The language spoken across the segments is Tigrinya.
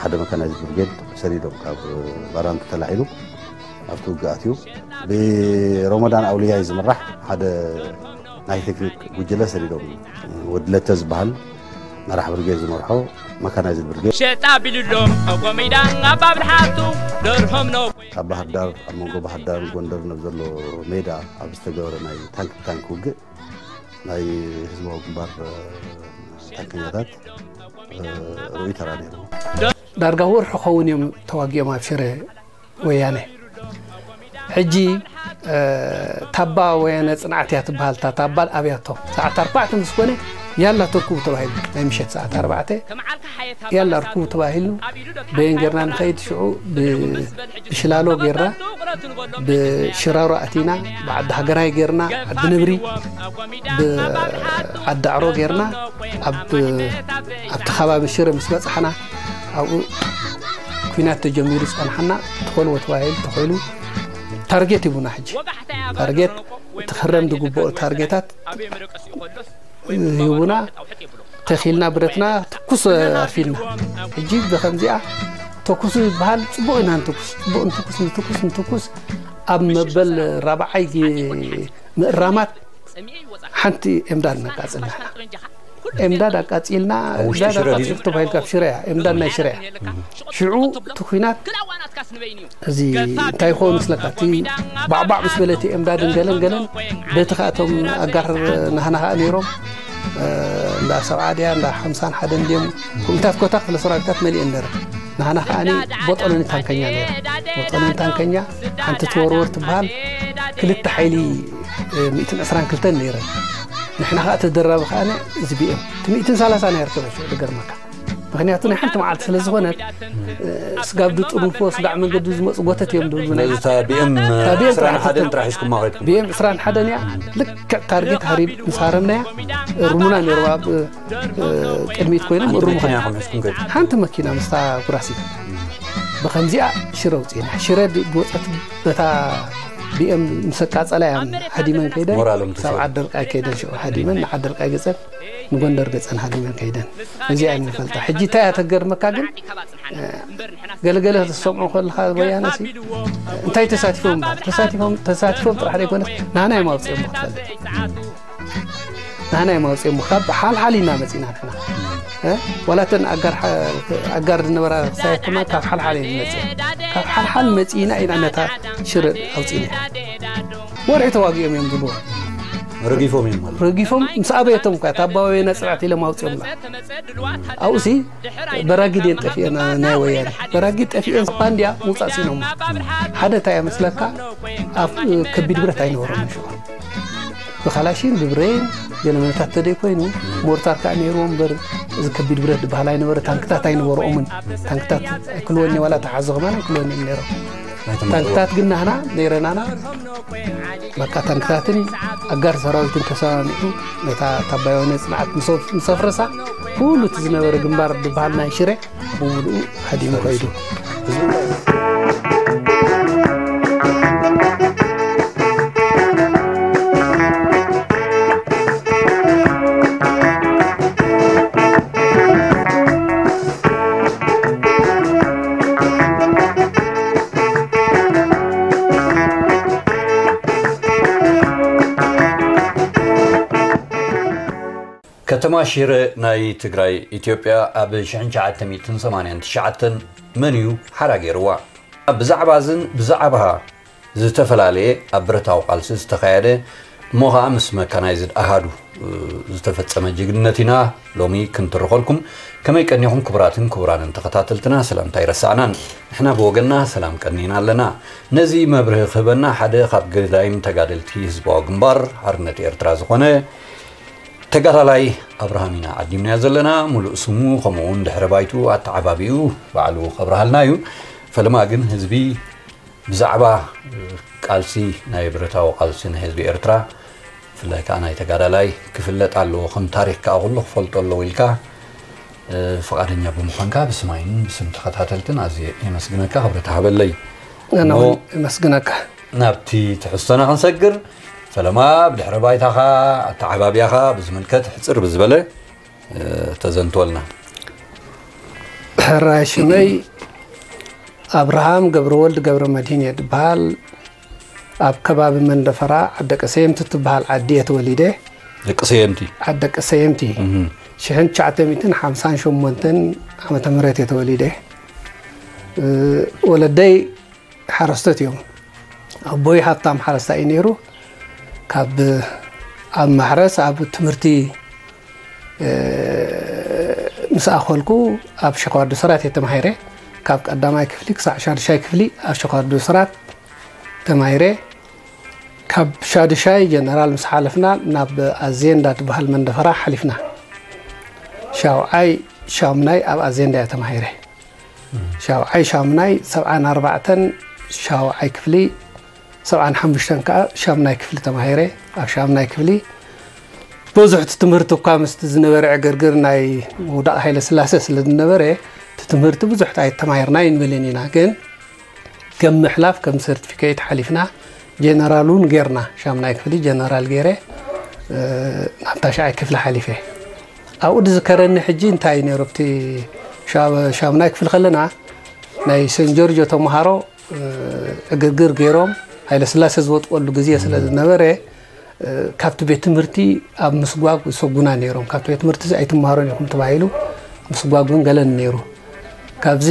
ሓደ መካናይዝድ ብርጌድ ሰዲዶም ካብ ባራንቱ ተላዒሉ ኣብቲ ውግእ ኣትዩ። ብሮመዳን ኣውልያይ ዝምራሕ ሓደ ናይ ቴክኒክ ጉጅለ ሰዲዶም። ወድለተ ዝበሃል መራሕ ብርጌድ ዝመርሖ መካናይዝድ ብርጌድ። ሸጣ ቢልሎም ኣቆሚዳ ኣብ ኣብልሓቱ ደርሆም ነው። ካብ ባህር ዳር፣ ኣብ መንጎ ባህር ዳርን ጎንደርን ኣብ ዘሎ ሜዳ ኣብ ዝተገበረ ናይ ታንክ ብታንክ ውግእ ናይ ህዝባዊ ግንባር ታንከኛታት ርኡይ ተራ ነይሩ። ዳርጋ ወርሒ ክኸውን እዮም ተዋጊኦም ኣብ ሽረ ወያነ። ሕጂ ታባ ወያነ ጽንዓት እያ ትበሃል። እታ ታባ ኣብያቶ ሰዓት ኣርባዕተ ምስ ኮነ ያላ ተርኩቡ ተባሂሉ፣ ናይ ምሸት ሰዓት ኣርባዕተ ያላ ርኩቡ ተባሂሉ። በየን ጌርና ንኸይድ? ሽዑ ብ- ብሽላሎ ጌርና፣ ብሽራሮ ኣቲና፣ ብዓዲ ሃገራይ ጌርና፣ ዓዲ ነብሪ፣ ብዓዲ ኣዕሮ ጌርና፣ ኣብ ኣብቲ ከባቢ ሽረ ምስ በጻሕና፣ ኣብኡ ኲናት ተጀሚሩ ጸንሓና። ትኾልዎ ተባሂሉ ተኾይሉ ታርጌት ሂቡና። ሕጂ ታርጌት፣ እቲ ክረም ዝግብኦ ታርጌታት ሂቡና። ተኺልና ብረትና ትኩስ ኣርፊድና። ሕጂ ብኸምዚኣ ተኩሱ ይበሃል። ጽቡቕ ኢና ንትኩስ፣ ጽቡቕ ንትኩስ፣ ንትኩስ፣ ንትኩስ። ኣብ መበል ራብዓይ ግ- ምእራማት ሓንቲ ኤምዳድ ነቃጽልና። ኤምዳድ ኣቃጺልና። ኣብ ውሽጢ ኤምዳድ ሽረ ድዩ? ኣቃጺሉ ተባሂልካ ኣብ ሽረ እያ። ኤምዳድ ናይ ሽረ እያ። ሽዑ እቲ ኲናት እዚ እንታይ ይኸውን መስለካ? እቲ ባዕባዕ ምስ በለ እቲ ኤምዳድን ገለን ገለን፣ በቲ ከኣቶም ኣጋር ናህና ከኣ ነይሮም። እንዳ ሰብዓ ድያ እንዳ ሓምሳን ሓደን ድዮም፣ ኮሚታት ኮታ ክፍለ ሰራዊታት መሊኤን ነረ። ናህና ከኣኒ ቦጦሎኒ ታንከኛ ነይረ። ቦጦሎኒ ታንከኛ ሓንቲ ትወርወር ትበሃል፣ ክልተ ሓይሊ ሚእትን ዕስራን ክልተን ነይረን። ንሕና ከኣ ተደራቢ ከኣነ እዚ ቢኤም እቲ ሚእትን ሰላሳ ናይ ኣርከበ ሽዑ ዝገርመካ። ምክንያቱ ናይ ሓንቲ መዓልቲ ስለ ዝኾነት፣ ስጋብ ድጥርንፎ ስጋዕ መንገዲ ዝመፁ ጎተት እዮም ድብሉና። ነዚ እታ ቢኤም እታ ቢኤም ዕስራን ሓደን ጥራሕ ጥራሕ ሒዝኩማ ከይድኩም። ቢኤም ዕስራን ሓደን እያ። ልክዕ ታርጌት ሃሪብ ምስ ሃረምናያ እርሙና ነይሩ። ኣብ ቅድሚት ኮይኖም ሓንቲ እርሙ መኪና ኮይኖም። ኢኹም ሒዝኩም ከይድኩም። ሓንቲ መኪና ምስታ ጉራሲት ብኸምዚኣ ሽረ ውፅኢና። ሽረ ድ- ድወፀት በታ ቢኤም ምስ ኣቃፀላ እያ ሃዲመን ከይደን። ሞራሎም ተሰብሩ። ሳብ ዓደርቃይ ከይደን ሽዑ ሃዲመን ንዓደርቃይ ገፀን ንጎንደር ገፀን ሃዲመን ከይደን። እዚኣ እየ ንፈልጣ። ሕጂ እንታይ እያ ተገርመካ ግን፣ ገለገለ ክትሰምዖ ከለኻ ወያነ ሲ እንታይ ተሳቲፎም እምበር? ተሳቲፎም፣ ተሳቲፎም ጥራሕ ዘይኮነስ ናህና እዮም ኣውፅኦም ክትፈልጥ። ናህና እዮም ኣውፅኦም። ካብ ሓልሓል ኢና መፂና ንሕና። እ? ዋላ እተን ኣጋር ሓ- ኣጋር ዝነበራ ክሳየት ከማን ካብ ሓልሓል እየን መፂኤን። ካብ ሓልሓል መፂና ኢና ነታ ሽረ ኣውፂና። ወርሒ ተዋጊኦም እዮም ዝብሉ። ረጊፎም እዮም ማለት። ረጊፎም ምስ ኣበየቶም እኳ ታባዊ ነፅራት ኢሎም ኣውፅኦምና። ኣብኡሲ በራጊድ እየን ጠፊኤን ናይ ወያነ። በራጊድ ጠፊኤን ባንዲያ ምውፃእ ሲኖም። ሓደ እንታይ እያ መስለካ? ኣብ ከቢድ ብረት ኣይነበሮም ሽዑ። ብካላሽን ብብሬን ገለ መታት ተደይ ኮይኑ ሞርታር ከዓ ነይርዎ እምበር እዚ ከቢድ ብረት ዝበሃል ኣይነበረ። ታንክታት ኣይነበረኦምን። ታንክታት ኣይክልወኒ ዋላ ተሓዞ ከማን ኣይክልወኒ እዮም ነይሮም። ናይ ተመክሮ። ታንክታት ግን ናህና ነይረናና። በቃ ታንክታትን ኣጋር ሰራዊትን ተሰማሚዑ ነታ ታባዮነ ጽንዓት ምስ ኣፍ- ምስ ኣፍረሳ ኩሉ እቲ ዝነበረ ግንባር ዝበሃል ናይ ሽረ ብምሉኡ ሃዲሙ ከይዱ። ከተማ ሽረ ናይ ትግራይ፣ ኢትዮጵያ፣ ኣብ ሽሕን ትሽዓተ ሚእትን ሰማንያን ትሽዓተን መን እዩ ሓራ ገይርዋ? ብዛዕባ እዝን ብዛዕባ ዝተፈላለየ ኣብ ብረታዊ ቃልሲ ዝተኻየደ እሞ ኸዓ ምስ መካናይዝድ ኣሃዱ፣ እ፣ ዝተፈጸመ ጅግንነት ኢና ሎሚ ክንትርኸልኩም። ከመይ ቀኒኹም ክቡራትን ክቡራንን ተኸታተልትና? ሰላምታ ኣይረሳዕናን። ንሕና ብወገንና ሰላም ቀኒና ኣለና። ነዚ መብርሂ ክህበና ሓደ ካብ ገዳይም ተጋደልቲ ህዝባዊ ግንባር ሓርነት ኤርትራ ዝኾነ ተጋዳላይ ኣብርሃም ኢና ዓዲምናዮ ዘለና። ሙሉእ ስሙ፣ ከምኡ እውን ድሕረ ባይትኡ፣ ኣተዓባቢኡ ባዕሉ ከብርሃልና እዩ። ፈለማ ግን ህዝቢ ብዛዕባ ቃልሲ፣ ናይ ብረታዊ ቃልሲ ናይ ህዝቢ ኤርትራ፣ ብፍላይ ከዓ ናይ ተጋዳላይ ክፍለጥ ኣለዎ፣ ከም ታሪኽ ከዓ ኩሉ ክፈልጦ ኣለዎ ኢልካ፣ እ፣ ፍቓደኛ ብምዃንካ ብስማይን ብስም ተኸታተልትን ኣዝየ የመስግነካ፣ ክብረት ሃበለይ። ኣነ እሞ እውን የመስግነካ። ናብቲ ትሕዝቶና ክንሰግር፣ ፈለማ ብድሕረ ባይታኻ፣ ኣተዓባብያኻ ብዝምልከት ሕጽር ብዝበለ፣ እ፣ ተዘንትወልና። ሕራይ ሽመይ ኣብርሃም ገብረወልድ ገብረ መድህን እየ ዝበሃል። ኣብ ከባቢ መንደፈራ ዓደቀ ሰየምቲ ትበሃል ዓዲ እየ ተወሊደ። ደቂ ሰየምቲ። ዓደቀ ሰየምቲ። ሽሕን ትሽዓተ ሚእትን ሓምሳን ሸሞንተን ዓመተ ምህረት እየ ተወሊደ። ወለደይ ሓረስቶት እዮም። ኣቦይ ሃብታም ሓረስታይ እዩ ነይሩ። ካብ ኣብ ማሕረስ ኣብ ትምህርቲ ምስ ኣኸልኩ ኣብ ሸኳር ዱስራት እየ ተማሂረ። ካብ ቀዳማይ ክፍሊ ክሳዕ ሻዱሻይ ክፍሊ ኣብ ሸኳር ዱስራት ተማሂረ። ካብ ሻዱሻይ ጀነራል ምስ ሓለፍና ናብ ኣዜንዳ ትበሃል መንደፈራ ሓሊፍና። ሻውዓይ ሻሙናይ ኣብ ኣዜንዳ እየ ተማሂረ። ሻውዓይ ሻሙናይ ሰብዓን ኣርባዕተን ሻውዓይ ክፍሊ ሰብዓን ሓሙሽተን ከዓ ሻሙናይ ክፍሊ ተማሂረ። ኣብ ሻሙናይ ክፍሊ ብዙሕ እቲ ትምህርቲ እኳ ምስቲ ዝነበረ ዕግርግር ናይ ምውዳቕ ሃይለ ስላሴ ስለ ዝነበረ እቲ ትምህርቲ ብዙሕ ኣይተማሂርና ይንብልን ኢና። ግን ከም ምሕላፍ ከም ሰርቲፊኬት ሓሊፍና ጀነራል እውን ጌርና። ሻሙናይ ክፍሊ ጀነራል ገይረ ናብ ታሽዓይ ክፍሊ ሓሊፈ። ኣብኡ ዝዝከረኒ ሕጂ እንታይ ነይሩ ኣብቲ ሻሙናይ ክፍሊ ከለና ናይ ሰን ጆርጆ ተምሃሮ ዕግርግር ገይሮም ሃይለ ስላሴ ዝወጥቀሉ ግዜ ስለ ዝነበረ ካብቲ ቤት ትምህርቲ ኣብ ምስጓግ ይሰጉና ነይሮም። ካብቲ ቤት ትምህርቲ ኣይትምሃሮን ኢኹም ተባሂሉ ምስጓግ እውን ገለን ነይሩ። ካብዚ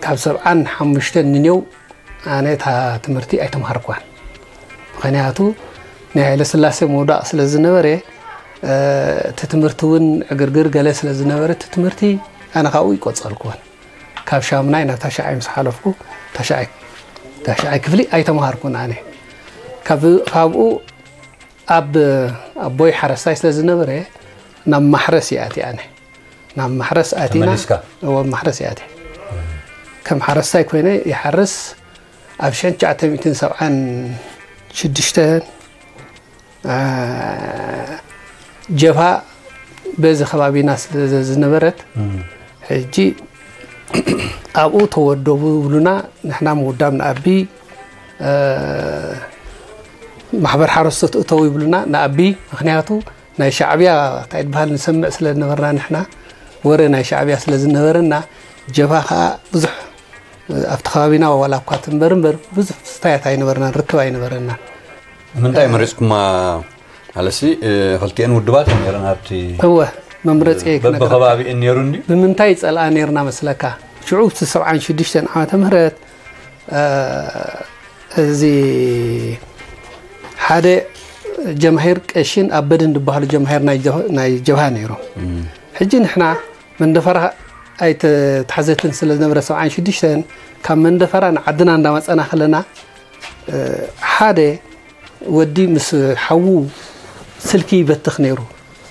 ካብ ሰብዓን ሓሙሽተን ንኔው ኣነ እታ ትምህርቲ ኣይተምሃርኳን። ምክንያቱ ናይ ሃይለ ስላሴ ምውዳቕ ስለ ዝነበረ እቲ ትምህርቲ እውን ዕግርግር ገለ ስለ ዝነበረ እቲ ትምህርቲ ኣነ ካብኡ ይቆጸልኩዎን። ካብ ሻሙናይ ናብ ታሽዓይ ምስ ሓለፍኩ ታሽዓይ ክፍሊ ኣይተምሃርኩን ኣነ። ካብኡ ኣብ ኣቦይ ሓረስታይ ስለ ዝነበረ ናብ ማሕረስ ይኣቲ ኣነ። ናብ ማሕረስ ኣቲና ማሕረስ ይኣቲ። ከም ሓረስታይ ኮይነ ይሓርስ። ኣብ ሽሕን ትሽዓተ ሚእትን ሰብዓን ሽዱሽተን ጀብሃ በዚ ከባቢና ስለ ዝነበረት ሕጂ ኣብኡ ተወደቡ ይብሉና። ንሕና ምውዳብ ንኣቢ ማሕበር ሓረስቶት እተው ይብሉና ንኣቢ። ምክንያቱ ናይ ሻዕብያ እንታይ ዝበሃል ንሰምዕ ስለ ዝነበርና ንሕና ወረ ናይ ሻዕብያ ስለ ዝነበረና ጀብሃ ከዓ ብዙሕ ኣብቲ ከባቢና ዋላ እኳ ትንበር እምበር ብዙሕ ፍስታያት ኣይነበርናን፣ ርክብ ኣይነበረናን። ምንታይ መሪፅኩማ ኣለሲ ክልቲኤን ውድባት እየን ነይረን ኣብቲ እወ መምረፂ እየ ክነግረካ። በብከባቢኤን ነይሩ እንድዩ። ብምንታይ ይፀልኣ ነይርና መስለካ? ሽዑ እቲ ሰብዓን ሽዱሽተን ዓመተ ምህረት እዚ ሓደ ጀማሂር ቀሽን ኣበድን ዝበሃሉ ጀማሂር ናይ ጀብሃ ነይሮም። ሕጂ ንሕና መንደፈራ ኣይተታሕዘትን ስለ ዝነበረ ሰብዓን ሽዱሽተን ካብ መንደፈራ ንዓድና እንዳመፀና ከለና ሓደ ወዲ ምስ ሓዉ ስልኪ ይበትኽ ነይሩ።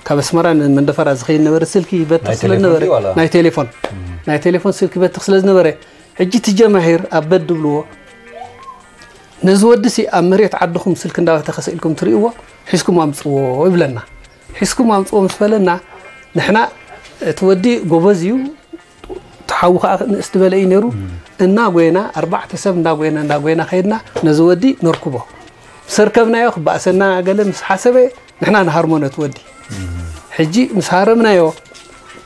ካብ ኣስመራ ንመንደፈራ ዝኸይድ ነበረ ስልኪ ይበትኽ ስለ ዝነበረ ናይ ቴሌፎን ናይ ቴሌፎን ስልኪ ይበትኽ ስለ ዝነበረ ሕጂ እቲ ጀማሂር ኣበድ ድብልዎ ነዚ ወዲ ሲ ኣብ መሬት ዓድኹም ስልኪ እንዳበተኸ ስኢልኩም ትርእይዎ ሒዝኩም ኣምፅዎ ይብለና። ሒዝኩም ኣምፅዎ ምስ በለና ንሕና እቲ ወዲ ጎበዝ እዩ ተሓዉ ከዓ ንእስ ዝበለ እዩ ነይሩ። እናጎየና ኣርባዕተ ሰብ እንዳጎየና እንዳጎየና ከይድና ነዚ ወዲ ነርክቦ። ምስ ኣርከብናዮ ክበኣሰና ገለ ምስ ሓሰበ ንሕና ንሃርሞ ነቲ ወዲ። ሕጂ ምስ ሃረምናዮ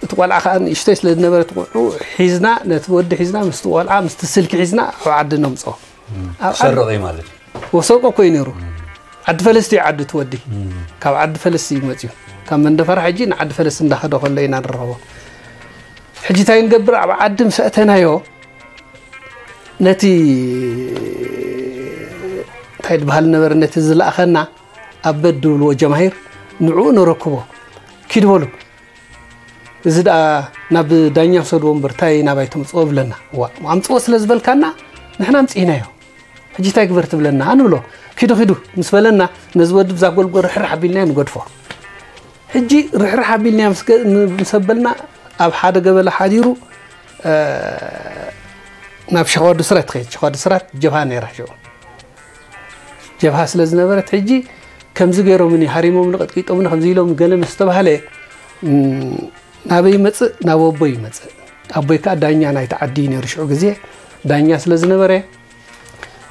እቲ ቆልዓ ከዓ ንእሽተይ ስለ ዝነበረ እቲ ቆልዑ ሒዝና ነቲ ወዲ ሒዝና ምስቲ ቆልዓ ምስቲ ስልኪ ሒዝና ኣብ ዓዲ ነምፅኦ። ኣብ ዓዲ ክሰርቕ እዩ ማለት እዩ። ወሰቆ እኮ እዩ ነይሩ። ዓዲ ፈለስቲ እዩ ዓዲ እቲ ወዲ። ካብ ዓዲ ፈለስቲ እዩ መፅዩ። ካብ መንደፈራ ሕጂ ንዓዲ ፈለስቲ እንዳኸደ ከሎ ኢና ንረኸቦ። ሕጂ እንታይ ንገብር? ኣብ ዓዲ ምስ ኣእተናዮ ነቲ እንታይ ዝበሃል ነበረ ነቲ ዝለኣኸና ኣበድ ድብልዎ ጀማሂር ንዕኡ ነረክቦ። ኪድ በሉ እዚ ደኣ ናብ ዳኛ ውሰድዎ እምበር ታይ ናባይ ተምፅኦ ብለና። ዋ ኣምፅኦ ስለ ዝበልካና ንሕና ኣምፅኢናዮ። ሕጂ ታይ ግበር ትብለና ንብሎ። ኪዱ ኪዱ ምስ በለና ነዚ ወዲ ብዛ ጎልጎል ርሕራሕ ኣቢልናዮ ንገድፎ። ሕጂ ርሕራሕ ኣቢልናዮ ምስ ኣበልና ኣብ ሓደ ገበላ ሓዲሩ ናብ ሸኻወዲ ስራት ትኸይድ። ሸኻወዲ ስራት ጀብሃ ነይራ ሽዑ። ጀብሃ ስለ ዝነበረት ሕጂ ከምዚ ገይሮምኒ ሃሪሞምኒ ቀጥቂጦምኒ ከምዚ ኢሎም ገለ ምስ ተባህለ ናበይ ይመፅእ? ናብ ኣቦይ ይመፅእ። ኣቦይ ከዓ ዳኛ ናይቲ ዓዲ እዩ ነይሩ ሽዑ ግዜ ዳኛ ስለ ዝነበረ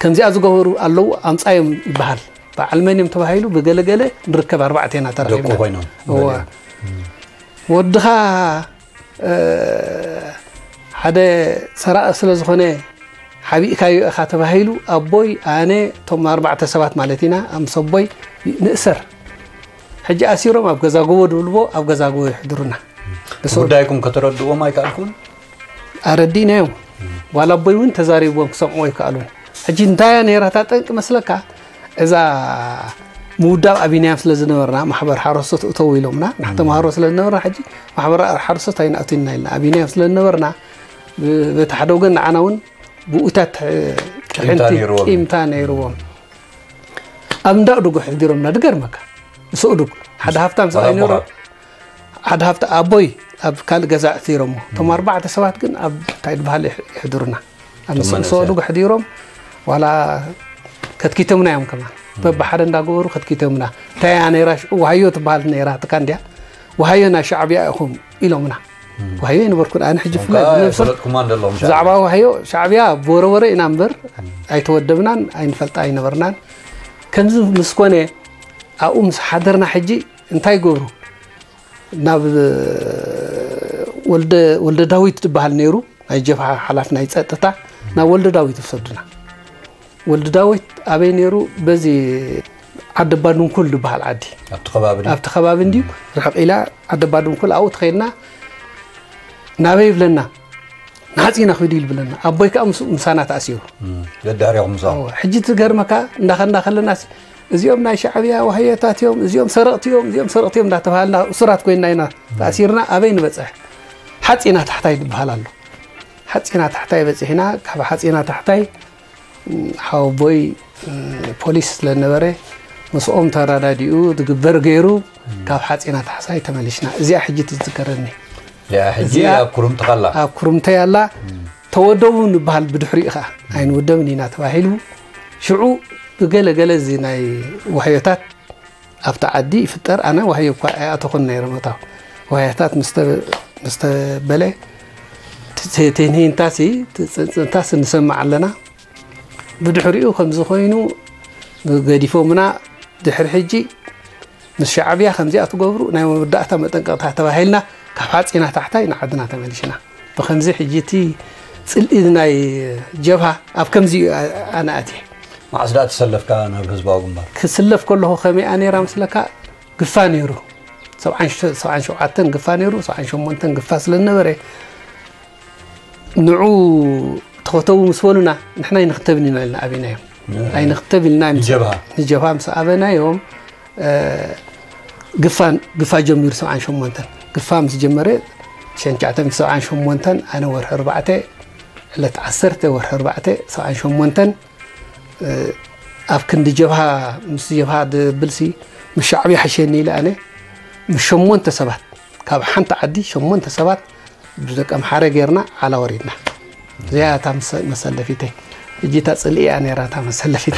ከምዚኣ ዝገበሩ ኣለዉ ኣምፃዮም ይበሃል። በዓል መን እዮም ተባሂሉ ብገለገለ ንርከብ ኣርባዕተ ኢና ተረኺብና። ደቁ ኮይኖም እዋ። ወድኻ ሓደ ሰራቒ ስለ ዝኾነ ሓቢእካዮ ኢኻ ተባሂሉ ኣቦይ፣ ኣነ፣ እቶም ኣርባዕተ ሰባት ማለት ኢና፣ ምስ ኣቦይ ንእሰር። ሕጂ ኣሲሮም ኣብ ገዛ ጎቦ ድብልዎ ኣብ ገዛ ጎቦ ይሕድሩና። ንሱ ጉዳይኩም ከተረድእዎም ኣይከኣልኩም? ኣረዲእናዮም። ዋላ ኣቦይ እውን ተዛሪብዎም ክሰምዕዎ ኣይከኣሉን። ሕጂ እንታይ እያ ነይራ እታ ጠንቂ መስለካ? እዛ ምውዳብ ኣቢናዮም ስለ ዝነበርና ማሕበር ሓረስቶት እተው ኢሎምና። ንሕና ተምሃሮ ስለ ዝነበርና ሕጂ ማሕበር ሓረስቶት ኣይንኣቱን ኢና ኢልና ኣቢናዮም ስለ ዝነበርና ብ- በቲ ሓደ ወገን ንዓና እውን ብኡታት ቂምታ ቂምታ ነይርዎም። ቂምታ ነይርዎም። ኣብ እንዳ እዱጉ ሕዲሮምና ድገርመካ። ምስ እዱግ ሓደ ሃፍታም ሰብኣይ ነይሩ። ኣቦኻ? ሓደ ሃፍታ ኣቦይ ኣብ ካልእ ገዛ ኣሕዲሮሞ። እቶም ኣርባዕተ ሰባት ግን ኣብ እንታይ ዝበሃል ይሕ- ይሕድሩና። ኣብ ምስ እቶም መንእሰያት። እዱግ ኣሕዲሮም ዋላ ከትኪቶምና እዮም ከማን። በብሓደ እንዳገበሩ ከትኪቶምና። እንታይ እያ ነይራ ሽዑ ዋሃዮ ትበሃል ነይራ ትካ እንድያ። ዋሃዮ ናይ ሻዕብያ ኢኹም ኢሎምና። ዋሃዮ ኣይነበርኩን ኣነ ሕጂ እቶም ብፍላይ ከኣ ብነብሶም ኣይፈለጥኩማን ዘለኹም ሻዕብያ። ብዛዕባ ዋሃዮ ሻዕብያ ብወረወረ ኢና እምበር ኣይተወደብናን ኣይንፈልጣ ኣይነበርናን። ከምዚ ምስ ኮነ ኣብኡ ምስ ሓደርና ሕጂ እንታይ ይገብሩ? ናብ ወልደ ወልደ ዳዊት ዝበሃል ነይሩ ናይ ጀብሃ ሓላፍ ናይ ጸጥታ ናብ ወልደ ዳዊት ወሰዱና። ወልደ ዳዊት ኣበይ ነይሩ? በዚ ዓዲ ኣባ ድንኩል ዝበሃል ዓዲ ኣብቲ ከባቢ ድዩ? ኣብቲ ከባቢ እንድዩ ርሕቕ ኢላ ዓዲ ኣባ ድንኩል ኣብኡ ተኸይድና ናበይ ይብለና ንሓፂና ኪዱ ይብለና ኣቦይ ከዓ ምስ ምሳና ተኣሲሩ። ደድሕሪኹም ምሳኹም። ሕጂ ትገርመካ እንዳኸና ከለና እዚኦም ናይ ሻዕብያ ዋህዮታት እዮም እዚኦም ሰረቕቲ እዮም እዚኦም ሰረቕቲ እዮም እንዳተባሃልና እሱራት ኮይና ኢና ተኣሲርና ኣበይ ንበፅሕ ሓፂና ታሕታይ ዝበሃል ኣሎ ሓፂና ታሕታይ በፂሕና ካብ ሓፂና ታሕታይ ሓወቦይ ፖሊስ ስለነበረ ምስኦም ተራዳዲኡ ዝግበር ገይሩ ካብ ሓፂና ታሕሳይ ተመሊስና እዚኣ ሕጂ ትዝከረኒ እዚኣ ሕጂ እዚኣ ኣብ ኩርምቲ ካላ ኣብ ኩርምተይ ኣላ ተወደቡ ንበሃል ብድሕሪኡ ከዓ ኣይንውደብን ኢና ተባሂሉ ሽዑ ብገለ ገለ እዚ ናይ ዋህዮታት ኣብቲ ዓዲ ይፍጠር ኣነ ዋህዮ እኳ ኣይኣተኹን ነይረ መታው ዋህዮታት ምስተበለ ትንሂንታሲ ትፅንፅንታሲ ንሰምዕ ኣለና ብድሕሪኡ ከምዚ ኮይኑ ገዲፎምና ድሕሪ ሕጂ ምስ ሻዕብያ ከምዚኣ ትገብሩ ናይ መወዳእታ መጠንቀቕታ ተባሂልና ካብ ሓፂና ታሕታይ ንዓድና ተመሊሽና ብከምዚ ሕጂ እቲ ፅልኢ ናይ ጀብሃ ኣብ ከምዚ እዩ ኣነ ኣትየ መዓስ ደኣ ተሰለፍካ ናብ ህዝባዊ ግንባር ክስለፍ ከለኹ ከመይ እያ ነይራ መስለካ ግፋ ነይሩ ሰብዓን ሸውዓተን ግፋ ነይሩ ሰብዓን ሸሞንተን ግፋ ስለ ዝነበረ ንዑ ተኸተቡ ምስ በሉና ንሕና ኣይንኽተብን ኢና ኢልና ኣበይናዮም ኣይንኽተብ ኢልና ንጀብሃ ምስ ኣበናዮም ግፋ ጀሚሩ ሰብዓን ሸሞንተን ግፋ ምስ ጀመረ ሸንቻዕተን ሰብዓን ሸሞንተን ኣነ ወርሒ ኣርባዕተ ዕለት ዓሰርተ ወርሒ ኣርባዕተ ሰብዓን ሸሞንተን ኣብ ክንዲ ጀብሃ ምስ ጀብሃ ድብልሲ ምስ ሻዕብያ ሕሸኒ ኢለ ኣነ ምስ ሸሞንተ ሰባት ካብ ሓንቲ ዓዲ ሸሞንተ ሰባት ብደቂ ኣምሓረ ጌርና ዓላ ወሪድና እዚኣ እታ መሰለፊተይ ሕጂ እታ ፅልኢ እያ ነይራ እታ መሰለፊት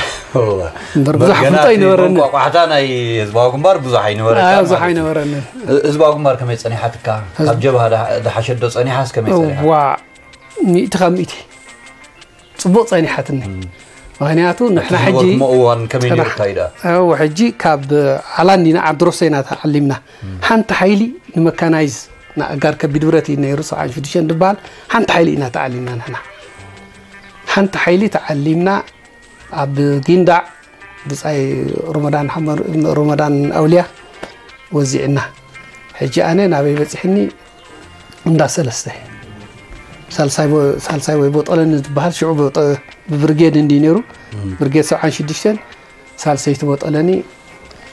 እምበር ብዙሕ ኣፍልጦ ኣይነበረኒ ቋቋሕታ ናይ ህዝባዊ ግንባር ብዙሕ ኣይነበረ ብዙሕ ኣይነበረኒ ህዝባዊ ግንባር ከመይ ፀኒሓትካ ካብ ጀብሃ ዝሓሸዶ ፀኒሓስ ከመይ ፀኒሓ ዋ ሚእቲ ካብ ሚእቲ ፅቡቕ ፀኒሓትኒ ምክንያቱ ንሕና ሕጂ እዋን ከመይ ነይሩ ካይዳ ሕጂ ካብ ዓላንዲና ዓድሮሰ ኢና ተዓሊምና ሓንቲ ሓይሊ ንመካናይዝ ንኣጋር ከቢድ ብረት እዩ ነይሩ ሰብዓን ሽዱሽተን ዝበሃል ሓንቲ ሓይሊ ኢና ተዓሊምና ንሕና ሓንቲ ሓይሊ ተዓሊምና ኣብ ጊንዳዕ ብፃይ ሮመዳን ሓመር ሮመዳን ኣውልያ ወዚዕና ሕጂ ኣነ ናበይ በፂሕኒ እንዳ ሰለስተ ሳልሳይ ቦ- ሳልሳይ ወይ ቦጠለኒ ዝበሃል ሽዑ ቦጠ- ብብርጌድ እንዲ ነይሩ ብርጌድ ሰብዓን ሽዱሽተን ሳልሰይቲ ቦጠለኒ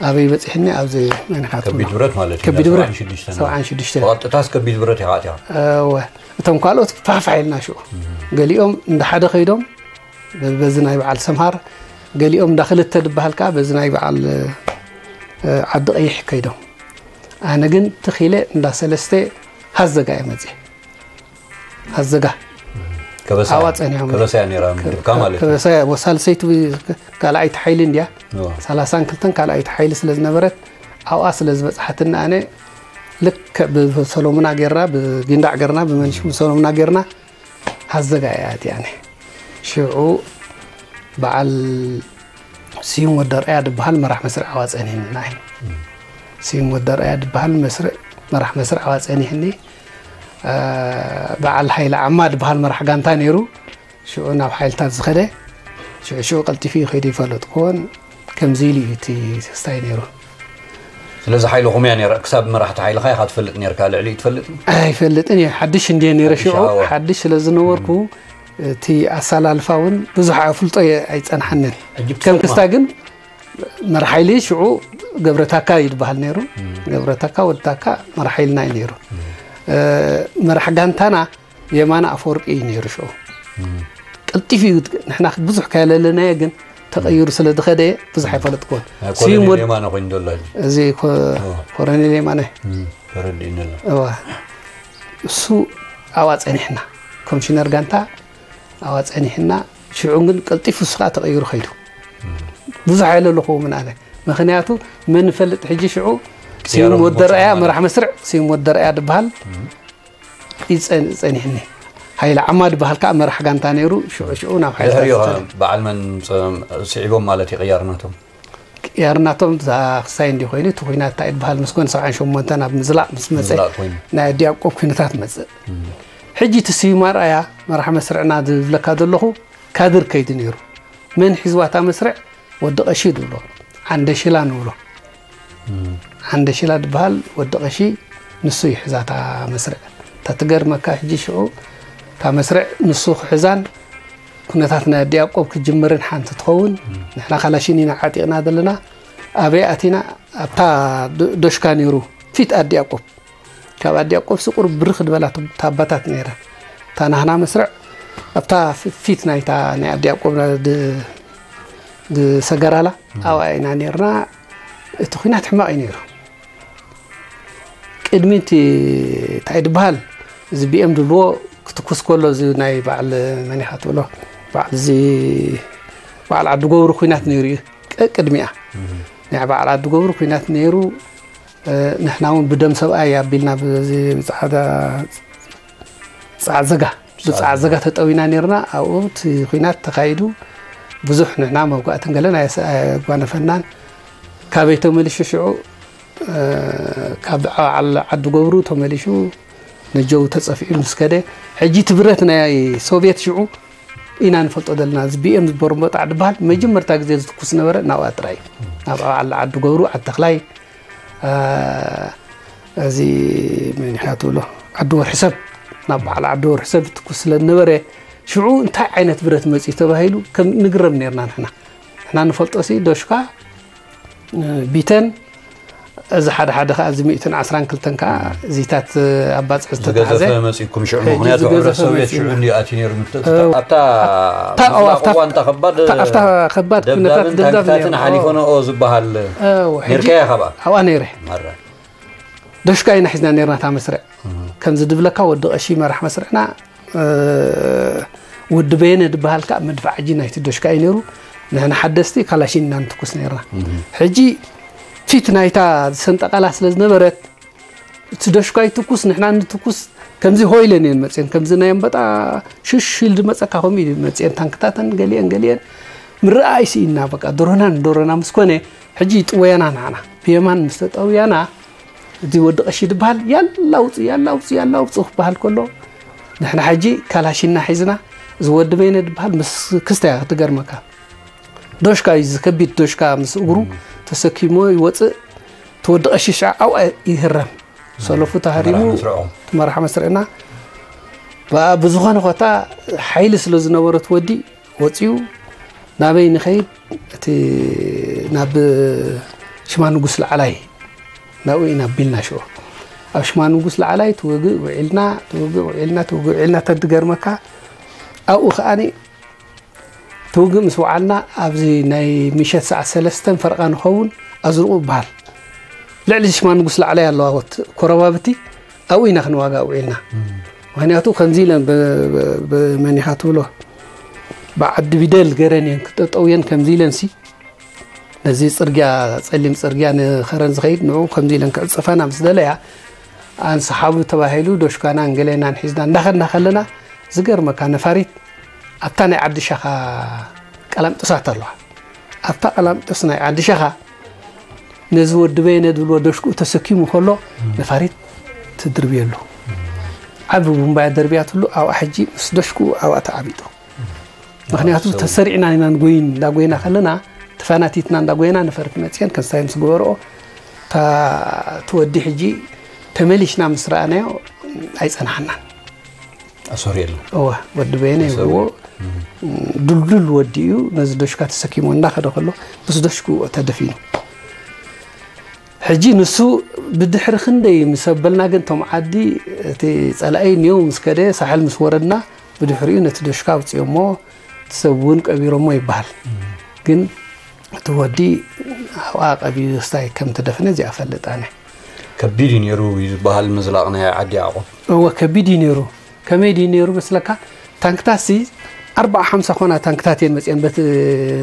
ኣበይ በፂሕኒ ኣብዚ መንሓቱ ከቢድ ብረት ማለት እዩ ከቢድ ብረት ሰብዓን ሽዱሽተ ሰብዓን ሽዱሽተ ብቐጥታስ ከቢድ ብረት ኢኻ ኣትያ እወ እቶም ካልኦት ፋሕፋሕ ኢልና ሽዑ ገሊኦም እንዳ ሓደ ከይዶም በዚ ናይ በዓል ሰምሃር ገሊኦም እንዳ ክልተ ዝበሃል ከዓ በዚ ናይ በዓል ዓዲ ቀይሕ ከይዶም ኣነ ግን ትኺለ እንዳ ሰለስተ ሃዘጋ እየ መፅየ ሃዘጋ ከበሳ ኣብኣ ጸኒሖም ከበሳ እያ ነይራ ምድብካ ማለት እዩ ከበሳ ወሳልሰይቲ ካልኣይቲ ሓይሊ እንድያ እዋ። ሰላሳን ክልተን ካልኣይቲ ሓይሊ ስለ ዝነበረት ኣብኣ ስለ ዝበፅሓትኒ ኣነ ልክዕ ብሰሎሙና ጌርና ብጊንዳዕ ጌርና ብመንሽ ብሰሎሙና ጌርና ሃዘጋ እያ ኣትያኒ ሽዑ በዓል ስዩም ወደርኣያ ዝበሃል መራሕ መስርዕ ኣዋ ጸኒሕና እዩ። ስዩም ወደርኣያ ዝበሃል መስርዕ መራሕ መስርዕ ኣዋ ጸኒሕኒ በዓል ሓይለ ዓማ ዝበሃል መራሕ ጋንታ ነይሩ። ሽዑ ናብ ሓይልታት ዝኸደ ሽዑ ሽዑ ቀልጢፉ እዩ ከይዱ ይፈለጥኩዎን። ከምዚ ኢሉ እዩ እቲ ክስታይ ነይሩ። ስለዚ ሓይልኹም እያ ነይራ። ክሳብ መራሕቲ ሓይልኻ ኢኻ ትፈልጥ ነርካ፣ ልዕሊ ትፈልጥ? ኣይፈልጥን እየ። ሓድሽ እንድየ ነይረ ሽዑ። ሓድሽ ስለ ዝነበርኩ እቲ ኣሰላልፋ እውን ብዙሕ ኣፍልጦ ኣይፀንሓንን። ከም ክስታ ግን መርሓይሊ ሽዑ ገብረታካ ይድበሃል ነይሩ። ገብረታካ ወድታካ መርሓይልና እዩ ነይሩ። መራሕ ጋንታና የማነ ኣፈወርቂ እዩ ነይሩ ሽዑ። ቀልጢፍ እዩ። ንሕና ብዙሕ ከያለለናየ ግን ተቐይሩ ስለ ዝኸደ ብዙሕ ኣይፈለጥኩዎን። እዚ ኮረኔል የማነ ተረዲእኒ ኣሎ። እሱ ኣብኣ ፀኒሕና ኮሚሽነር ጋንታ ኣብኣ ፀኒሕና። ሽዑ ግን ቀልጢፉ እሱ ከዓ ተቐይሩ ከይዱ። ብዙሕ ኣይለለኹ ምን ኣነ ምክንያቱ መን ፈልጥ ሕጂ ሽዑ ስዩም ወደረኣያ መራሕ መስርዕ ስዩም ወደረኣያ ዝበሃል ይፀን- ይፀኒሕኒ። ሃይለ ዓማ ዝበሃል ከዓ መራሕ ጋንታ ነይሩ። ሽዑ ሽዑ ናብ ሓይልታት ድሕሪኡ ዝኸደ። በዓል መን ስዒቦም ማለት እዩ ቅያርናቶም? ቅያርናቶም እዛ ክሳይ እንዲ ኮይኑ እቲ ኩናት እንታይ ዝበሃል ምስ ኮነ ሰብዓን ሸሞንተን ኣብ ምዝላቕ ምስ መፀ ምዝላቕ ኮይኑ። ናይ ኣዲ ያዕቆብ ኩነታት መፅእ። ሕጂ እቲ ስዩም ኣርኣያ መራሕ መስርዕና ዝብለካ ዘለኹ ካድር ከይዱ ነይሩ። መን ሒዝዋታ መስርዕ? ወዲ ቀሺ ንብሎ ዓንደሽላ ንብሎ። ዓንደሽላ ዝበሃል ወዲ ቀሺ ንሱ ይሕዛታ መስርዕ። እታ ትገርመካ ሕጂ ሽዑ እታ መስርዕ ንሱ ክሕዛን ኩነታት ናይ ኣዲ ያዕቆብ ክጅምርን ሓንቲ ትኸውን። ንሕና ካላሽን ኢና ዓጢቕና ዘለና። ኣበይ ኣቲና? ኣብታ ዶ- ዶሽካ ነይሩ ፊት ኣዲ ያዕቆብ። ካብ ኣዲ ያዕቆብ ቁሩብ ብርኽ ዝበላ ታባታት ነይራ። እታ ናህና መስርዕ ኣብታ ፊት ናይታ ናይ ኣዲ ያዕቆብ ድ- ዝሰገራላ ኣብኣ ኢና ነይርና። እቲ ኩናት ሕማቕ እዩ ነይሩ። ቅድሚ እቲ እንታይ ዝበሃል እዚ ቢኤም ዝብልዎ ክትኩስ ከሎ እዚ ናይ በዓል መን ኢኻ ትብሎ በዓል እዚ በዓል ዓዲ ጎብሩ ኩናት ነይሩ እዩ። ቀቅድሚኣ ናይ በዓል ዓዲ ጎብሩ ኩናት ነይሩ። ንሕና እውን ብደም ሰብኣይ ኣቢልና ብዚ ብፀዓዳ ፀዓዘጋ ብፀዓዘጋ ተጠዊና ነርና። ኣብኡ እቲ ኩናት ተኻይዱ ብዙሕ ንሕና መውጋእትን ገለን ኣየስ- ኣየጓነፈናን። ካበይ ተመሊሹ ሽዑ ካብ በዓል ዓዲ ጎብሩ ተመሊሹ ነጀው ተፀፊዑ ምስ ከደ ሕጂ እቲ ብረት ናይ ሶቭየት ሽዑ ኢና ንፈልጦ ዘለና። እዚ ቢኤም ዝበርሞጣዕ ዝበሃል መጀመርታ ግዜ ዝትኩስ ነበረ ናብኣ ጥራይ እዩ። ናብ በዓል ዓዲ ጎብሩ ዓዲ ተኽላይ እዚ መን ኢኻ ትብሎ ዓዲ ወርሒ ሰብ ናብ በዓል ዓዲ ወርሒ ሰብ ትኩስ ስለ ዝነበረ ሽዑ እንታይ ዓይነት ብረት መፅዩ ተባሂሉ ከም ንግረም ነርና ንሕና ንሕና ንፈልጦ ሲ ዶሽካ ቢተን እዚ ሓደ ሓደ ከዓ እዚ ሚእትን ዓስራን ክልተን ከዓ እዚታት ኣባፅሒ ዝተታሕዘ ዝገዘፈ መፂኩም ሽዑ ሕጂ ምክንያቱ ዝገዘፈ ሕብረት ሶቪየት መፂኡ። ሽዑ እንዲ ኣትዩ ነይሩ ምት- እው። ኣብታ ኣብታ- ኣብታ- ምፍላቕ እዋ እንታ ከባድ ኣብታ- ኣብታ ከባድ ኩነታት ደብዳብን ደብዳብ ታንክታትን ነይሩ። ሓሊፎ ነኦ ዝበሃል ኣው፣ ሕጂ ነርካያ ካብኣ ኣብኣ ነይረ ማራ ዶሽካ ኢና ሒዝና ነርና እታ መስርዕ ከምዚ ድብለካ ወዲ ቀሺ መራሕ መስርዕና ወዲ በየነ ዝበሃል ከዓ መድፍዓጂ ናይቲ ዶሽካ እዩ ነይሩ። ንሕና ሓደስቲ ካላሽን ኢና ንትኩስ ነርና። ሕጂ ፊት ናይታ ዝሰንጠቃላ ስለ ዝነበረት እቲ ዶሽካ ይትኩስ ንሕና ንትኩስ ከምዚ ሆ ኢለን እየን መፅየን ከምዚ ናይ ኣንበጣ ሽሽ ኢል ዝመፀካ ከምኡ ኢሉ መፅየን ታንክታተን ገሊአን ገሊአን ምርኣይ ስኢና በቃ ዶሮና ንዶሮና ምስ ኮነ ሕጂ ይጥወያና ንዓና ብየማን ምስ ተጠውያና እቲ ወዲ ቀሺ ዝበሃል ያላ ውፅእ ያላ ውፅእ ያላ ውፅእ ክበሃል ከሎ ንሕና ሕጂ ካላሽና ሒዝና እዚ ወዲ በይነ ዝበሃል ምስ ክስተ እያ ክትገርመካ ዶሽካ እዩ ዝከቢድ ዶሽካ ምስ እግሩ ተሰኪሞ ይወፅእ እቲ ወዲ ቀሺ ሽዓ ኣብኣ ይህረም ሰለፉ ተሃሪሙ መርሓ መስርዖም። እቲ መርሓ መስርዕና ብኣ ብዝኾነ ኮታ ሓይሊ ስለ ዝነበሮ እቲ ወዲ ወፂኡ ናበይ ንኸይድ እቲ ናብ ሽማ ንጉስ ላዕላይ ናብኡ ኢና ቢልና ሽዑ ኣብ ሽማ ንጉስ ላዕላይ ትውግእ ውዒልና ትውግእ ውዒልና ትውግእ ውዒልና ተድገርመካ ኣብኡ ከዓኒ ትውግእ ምስ ወዓልና ኣብዚ ናይ ምሸት ሰዓት ሰለስተን ፈረቓ ንኸውን ኣዝርቑ ይበሃል ልዕሊ ሽማ ንጉስ ላዕላይ ኣለዋ ኮረባብቲ ኣብኡ ኢና ክንዋጋእ ውዒልና ምክንያቱ ከምዚ ኢለን ብመኒኻ ትብሎ ብዓዲ ቢደል ገረን እየን ክጠጠው እየን ከምዚ ኢለን ሲ ነዚ ፅርግያ ፀሊም ፅርግያ ንኸረን ዝኸይድ ንዑ ከምዚ ኢለን ክዕፀፋና ምስ ደለያ ኣንስሓቡ ተባሂሉ ዶሽካና እንገሌናን ሒዝና እንዳኸድና ከለና ዝገርመካ ነፋሪት ኣብታ ናይ ዓዲ ሻኻ ቀላምጥሳት ኣለዋ ኣብታ ቀላምጥስ ናይ ዓዲ ሻኻ ነዚ ወዲ በየነ ዝብልዎ ዶሽክኡ ተሰኪሙ ከሎ ነፋሪት ትድርብየሉ ዓቢ ቡምባያ ደርብያትሉ ኣብኣ ሕጂ ምስ ደሽኩ ኣብኣ ተዓቢጡ። ምኽንያቱ ተሰሪዕና ኢና ንጎይን፣ እንዳጎይና ከለና ተፋናቲትና እንዳጎይና ነፈርቲ መፅየን ከስታይ ምስ ገበርኦ፣ እታ ትወዲ ሕጂ ተመሊሽና ምስ ረኣናዮ ኣይፀናሓናን። ኣሶር የለን። እወ፣ ወዲ በየነ ይብልዎ። ዱልዱል ወዲ እዩ። ነዚ ደሽካ ተሰኪሙ እንዳኸደ ከሎ ምስ ደሽኩ ተደፊኑ። ሕጂ ንሱ ብድሕሪ ክንደይ ምስ ኣበልና ግን፣ እቶም ዓዲ፣ እቲ ጸላኢ ኔው ምስ ከደ፣ ሳሕል ምስ ወረድና፣ ብድሕሪኡ ነቲ ደሽካ ኣውጺኦሞ፣ እቲ ሰብ እውን ቀቢሮሞ ይበሃል። ግን እቲ ወዲ ኣብኣ ቀቢሩ ስታይ ከም ተደፍነ እዚኣ ፈልጥ ኣነ። ከቢድ እዩ ነይሩ ይበሃል ምዝላቕ ናይ ዓዲ ዓቑብ። እወ፣ ከቢድ እዩ ነይሩ። ከመይ ድዩ ነይሩ መስለካ? ታንክታትሲ ኣርባዓ ሓምሳ ኮና ታንክታት እየን መፅየን፣ በቲ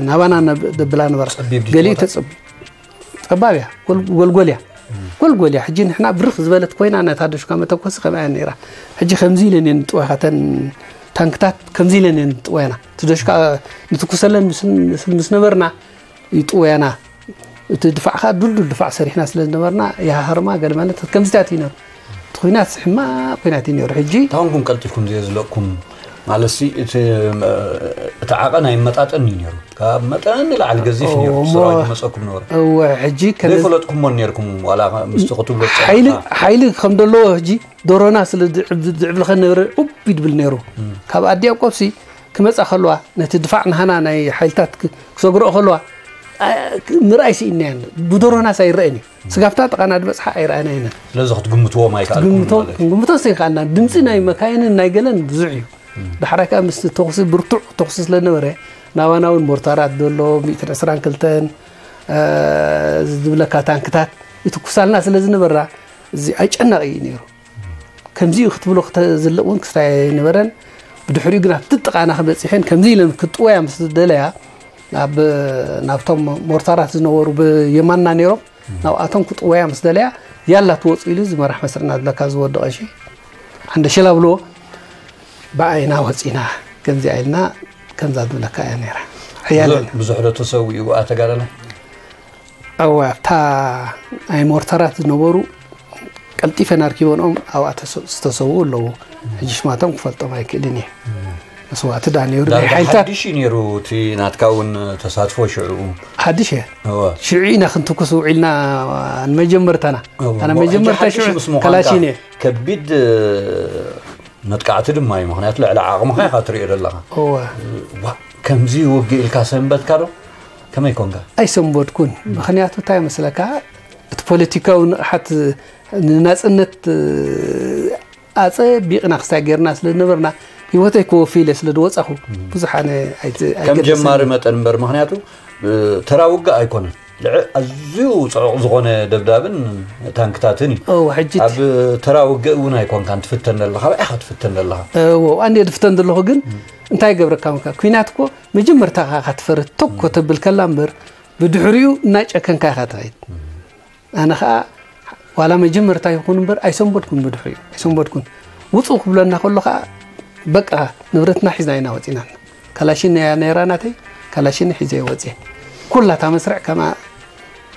ናባና ነብ-፣ ደብላ ነበራ። ጸቢብ ድዩ ገሊኡ ቦታ? ተጽብ-፣ ጸባብ እያ፣ ጎል-፣ ጎልጎል እያ። ጎልጎል እያ። ሕጂ ንሕና ብርኽ ዝበለት ኮይና ነታ ደሽካ መተኮሲ ከምኣ እያ ነይራ። ሕጂ ከምዚ ኢለን እየን ጥወያ፣ ተን ታንክታት ከምዚ ኢለን እየን ጥወያና። እቲ ደሽካ ንትኩሰለን ምስ፣ ምስ፣ ምስ ነበርና ይጥወያና። እቲ ድፋዕ ከዓ ዱልዱል ድፋዕ ሰሪሕና ስለ ዝነበርና፣ ይሃሃርማ ገለ ማለት ከምዚታት እዩ ነይሩ። እቲ ኩናት ሕማቕ ኩናት እዩ ነይሩ። ሕጂ እንታይ ኾንኩም ቀልጢፍኩም ዘየዝለቕኩም? ማለትሲ እቲ፣ እቲ ዓቐን ኣይመጣጠን እዩ ነይሩ። ካብ መጠን ንላዕሊ ገዚፍ ነይሩ። እሞ ሰራዊት መጸኩም ነበረ። እወ፣ ሕጂ ከነ-፣ ዘይፈለጥኩሞ ነይርኩም ዋላ ምስቲ ክትብሎ ሓይሊ፣ ዝጸናሕካ? ሓይሊ ከም ዘለዎ ሕጂ ዶሮና ስለ ዝዕብ-፣ ዝዕብልኸን ነበረ፣ ዑብ ይድብል ነይሩ። ካብ ኣዲ ያቆብሲ ክመጻ ከለዋ፣ ነቲ ድፋዕ ናህና ናይ ሓይልታት ክ-፣ ክሰግርኦ ከለዋ፣ ኣ-፣ ክ-፣ ምርኣይ ስኢንናየን። ብዶሮናስ ኣይረአን እዩ። ስጋፍታ ጥቓና ዝበጽሓ ኣይረኣናየንን። ስለዚ ክትግምትዎም ኣይከኣልኩምን ትግምቶ-፣ ማለት እዩ። ክንግምቶስ ኣይከኣልናን። ድምጺ ናይ መካይንን ናይ ገለን ብዙሕ እዩ። ዳሕራይ ከዓ ምስቲ ተኹሲ፣ ብርቱዕ ተኹሲ ስለ ነበረ፣ ናባና እውን ሞርታራት ዘሎ፣ ሚእትን ዕስራን ክልተን፣ እ፣ ዝብለካ ታንክታት ይትኩሳልና ስለ ዝነበራ፣ እዚ ኣጨናቒ እዩ ነይሩ። ከምዚኡ ክትብሎ ክተ-፣ ዝልቕ እውን ክስታይ ኣይነበረን። ብድሕሪኡ ግን ኣብቲ ጥቓና ክበጺሐን ከምዚ ኢለን ክጥወያ ምስ ዝደለያ፣ ናብ፣ ናብቶም ሞርታራት ዝነበሩ ብየማንና ነይሮም፣ ናብኣቶም ክጥወያ ምስ ደለያ፣ ያላ ትወፁ ኢሉ እዚ መራሕ መስርዕና ዝብለካ ዝወደቐ ሺ ዓንደ ሸላ ብልዎ፣ ብኣይና ወፂና፣ ከምዚኣ ኢልና፣ ከምዛ ዝብለካ እያ ነይራ። ሓያል ብዙሕ፣ ብዙሕ ዶ ተሰዊኡ ኣተጋዳላይ? እወ፣ ኣብታ ናይ ሞርተራት ዝነበሩ ቀልጢፈን ኣርኪበንኦም ኣብኣ ተሰ-፣ ዝተሰውኡ ኣለዉ። ሕጂ ሽማቶም ክፈልጦም ኣይክእልን እየ። መስዋእቲ ዳ ነይሩ ናይ ዳርጋ ሓይልታት ሓድሽ እዩ ነይሩ እቲ ናትካ እውን ተሳትፎ ሽዕኡ። ሓድሽ እየ። እወ። ሽዑ ኢና ክንትኩስ ውዒልና ንመጀመርታና። እወ። ኣነ እሞ መጀመርታ ሕጂ ሓድሽ ሽዑ ምስ ምዃንካ ከላሽን እየ። ከቢድ፣ እ፣ መጥቃዕቲ ድማ እዩ። ምኽንያቱ ልዕሊ ዓቕምኻ ኢኻ ትሪኦ ዘለኻ። እወ። ዋ፣ ከምዚ ውግእ ኢልካ ሰንበትካ ዶ? ከመይ ኮንካ? ኣይሰንበድኩን። ምኽንያቱ እንታይ መስለካ? እቲ ፖለቲካዊ ንቕሓት ንናጽነት፣ እ፣ ኣጸቢቕና ክስታይ ጌርና ስለ ዝነበርና፣ ህይወተይ ክወፊ ኢለ ስለ ዝወጻኹ፣ ብዙሕ ኣነ ኣይት-፣ ከም ኣይገድስን ጀማሪ እየ። መጠን እምበር፣ ምኽንያቱ፣ እ፣ ተራ ውግእ ኣይኮነን። ልዕ-፣ ኣዝዩ ጽዑቕ ዝኾነ ደብዳብን ታንክታትን እዩ። እወ፣ ሕጂ እቲ ኣብ ተራ ውግእ እውን ኣይኮንካን ትፍተን ዘለኻ፣ ብኣኻ ትፍተን ዘለኻ። እወ፣ ኣንዴ ዝፍተን ዘለኹ ግን እንታይ ይገብረካ ምካ? ኲናት እኮ መጀመርታ ኢኻ ትፈርህ፣ ቶኮ ተብል ከላ እምበር፣ ብድሕሪኡ እናጨከንካ ኢኻ ትኸይድ። ኣነ ኸኣ ዋላ መጀመርታ ይኹን እምበር ኣይሰንበድኩን፣ ብድሕሪኡ ኣይሰንበድኩን። ውጹ ክብለና ከሎ ኸኣ በቃ ንብረትና ሒዝና ኢና ወጺና። ካላሽን እያ ነይራ ናተይ፣ ካላሽን ሒዘ ወጺኤ። ኩላ እታ መስርዕ ከምኣ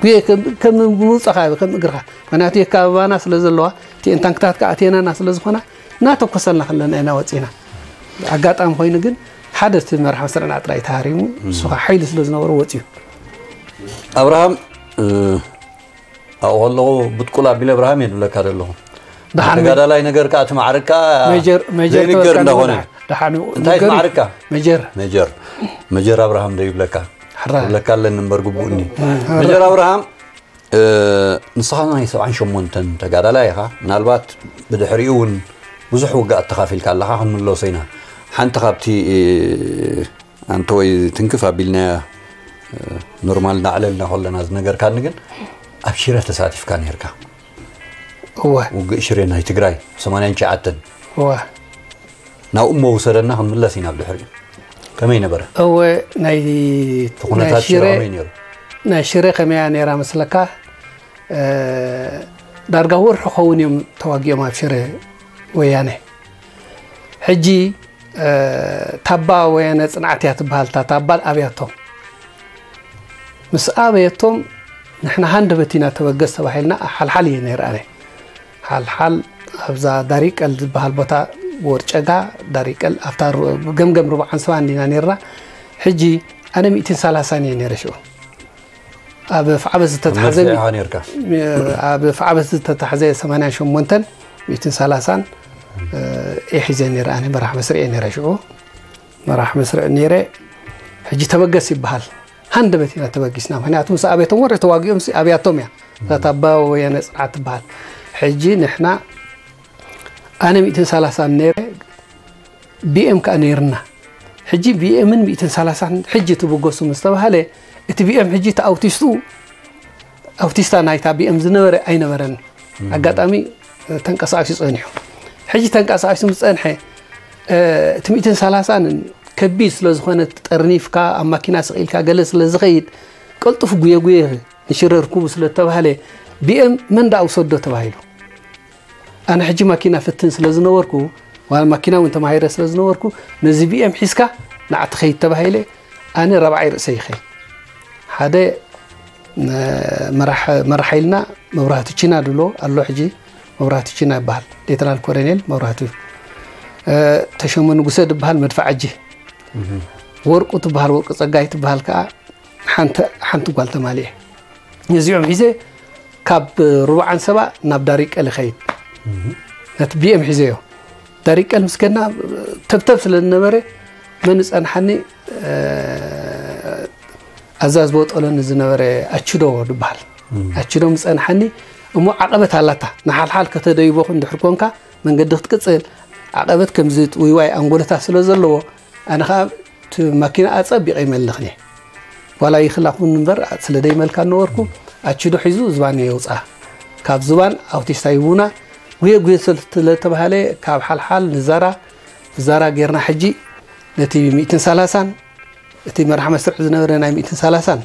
ጉየ ከም፣ ከም ምውጻኻ፣ ከም እግርኻ። ምኽንያቱ የካባባና ስለ ዘለዋ፣ እቲኤን ታንክታት ከኣ ኣትየናና ስለ ዝኾና፣ እናተኮሰልና ከለና ኢና ወጺና። ኣጋጣሚ ኮይኑ ግን ሓደ እቲ መራሕ መስርዕና ጥራይ ተሃሪሙ፣ እሱ ኸኣ ሓይሊ ስለ ዝነበሮ ወጺኡ። ኣብርሃም፣ እ፣ ኣብኡ ከለኹ ብጥቁል ኣቢለ ኣብርሃም እየ ዝብለካ ዘለኹ። ደሓን መ-፣ ተጋዳላይ ነገር ከኣ እቲ ማዕርግ ከኣ ሜጀር፣ ሜጀር ዘይንገር ተወልካ እንዳኾነ። ደሓን እዩ። እንታይ ንገሩ። ማዕርግካ? ሜጀር። ሜጀር። ሜጀር ኣብርሃም ዶ ይብለካ? ሕራ። ይብለካ ኣለኒ እምበር ግቡእኒ። እ፣ ሜጀር ኣብርሃም፣ እ፣ ንስኻ ናይ ሰብዓን ሸሞንተን ተጋዳላይ ኢኻ። ምናልባት ብድሕሪኡ እውን ብዙሕ ውግኣት ተኻፊልካ ኣለኻ፣ ክንምለሶ ኢና። ሓንቲ ካብቲ፣ እ፣ ኣንተ ወይ ትንክፍ ኣቢልናያ፣ እ፣ ኖርማል እናዕለልና ከለና ዝነገርካኒ ግን ኣብ ሽረ ተሳቲፍካ ነይርካ። እወ። ውግእ ሽረ ናይ ትግራይ ሰማንያን ትሽዓተን። እወ። ናብኡ እሞ ውሰደና ክንምለስ ኢና ብድሕሪኡ። ከመይ ነበረ? እወ፣ ናይ፣ እቲ ኩነታት ናይ ሽረ ሽረ ከመይ ነይሩ? ናይ ሽረ ከመይ እያ ነይራ መስለካ? እ፣ ዳርጋ ወርሒ ክኸውን እዮም ተዋጊኦም ኣብ ሽረ ወያነ። ሕጂ፣ እ፣ ታባ ወያነ ጽንዓት እያ ትበሃል፣ እታ ታባ ኣብያቶም። ምስ ኣበየቶም ንሕና ሃንደበት ኢና ተበገስ ተባሂልና ሓልሓል እየ ነይረ ኣነ። ሓልሓል ኣብዛ ዳሪቀል ዝበሃል ቦታ፣ ወርጨጋ ዳሪቀል፣ ኣብታ ሩ- ገምገም ርብዓን ሰባ እንዲና ነርና። ሕጂ ኣነ ሚእትን ሰላሳን እየ ነይረ ሽዑ። ኣብ ፍዓበት ዝተታሕዘ መርፍዕ ኢኻ ነርካ። ኣብ ፍዓበት ዝተታሕዘ ሰማንያን ሸሞንተን ሚእትን ሰላሳን እየ ሒዘ ነይረ። ኣነ መራሕ መስርዕ እየ ነይረ ሽዑ። መራሕ መስርዕ ነይረ። ሕጂ ተበገስ ይበሃል። ሃንደበት ኢና ተበጊስና። ምክንያቱ ምስ ኣብያቶም ወረ ተዋጊኦም ሲ ኣብያቶም እያ። እዛ ታባ ወያነ ጽንዓት ትበሃል። ሕጂ ንሕና ኣነ ሚእትን ሰላሳን ነይረ፣ ቢኤም ከኣ ነይርና። ሕጂ ቢኤምን ሚእትን ሰላሳን ሕጂ ትብገሱ ምስ ተባሃለ፣ እቲ ቢኤም ሕጂ እቲ ኣውቲስቱ ኣውቲስታ ናይታ ቢኤም ዝነበረ ኣይነበረን። ኣጋጣሚ ተንቀሳቒሱ ጸኒሑ። ሕጂ ተንቀሳቒሱ ምስ ጸንሐ፣ እቲ ሚእትን ሰላሳን ከቢድ ስለ ዝኾነ፣ ጠርኒፍካ ኣብ ማኪና ስቕ ኢልካ ገለ ስለ ዝኸይድ፣ ቀልጡፍ ጉየ ጉየ ንሽረ ርኩቡ ስለ እተባህለ፣ ቢኤም መን ደኣ ውሰዶ ተባሂሉ። ኣነ ሕጂ ማኪና ፍትን ስለ ዝነበርኩ፣ ዋላ ማኪና እውን ተማሂረ ስለ ዝነበርኩ፣ ነዚ ቢኤም ሒዝካ ንዓ ትኸይድ ተባሂለ። ኣነ ራብዓይ ርእሰ ይኸይድ። ሓደ መራሕ መራሕ ሓይልና መብራህቱ ቺና ድሎ ኣሎ። ሕጂ መብራህቱ ቺና ይበሃል። ሌተናል ኮሎኔል መብራህቱ እዩ። ተሾመ ንጉሰ ዝበሃል መድፍዓጂ፣ ወርቁ ትበሃል፣ ወርቁ ጸጋይ ትበሃል ከኣ ሓንቲ ሓንቲ ጓል ተማሊኤ። እዚኦም ሒዘ ካብ ሩብዓን ሰባ ናብ ዳሪቀል ይኸይድ። ነቲ ቢኤም ሒዘዮ ዳሪቀል ምስ ከድና፣ ተብተብ ስለ ዝነበረ፣ መን ጸንሓኒ? ኣዛዝ ቦጠሎኒ ዝነበረ ኣችዶ ዝበሃል ኣችዶ ምስ ጸንሓኒ። እሞ ዓቐበት ኣላታ፣ ንሓልሓል ከተደይቦ እንድሕር ኮንካ፣ መንገዲ ክትቅጽል፣ ዓቐበት ከምዚ ውይዋይ ኣንጎለታት ስለ ዘለዎ፣ ኣነ ኸኣ እቲ ማኪና ኣጸቢቐ ይመልኽኒ። ዋላ ይኽላ ኩን እምበር፣ ስለ ደይመልካ ነበርኩ። ኣችዶ ሒዙ ዝባን የውጽኣ። ካብ ዝባን ኣውቲስታ ይቡና፣ ጉየ ጉየ ስለ ተባሃለ፣ ካብ ሓልሓል ንዛራ፣ ዛራ ጌርና። ሕጂ ነቲ ሚእትን ሰላሳን፣ እቲ መራሕ መስርዕ ዝነበረ ናይ ሚእትን ሰላሳን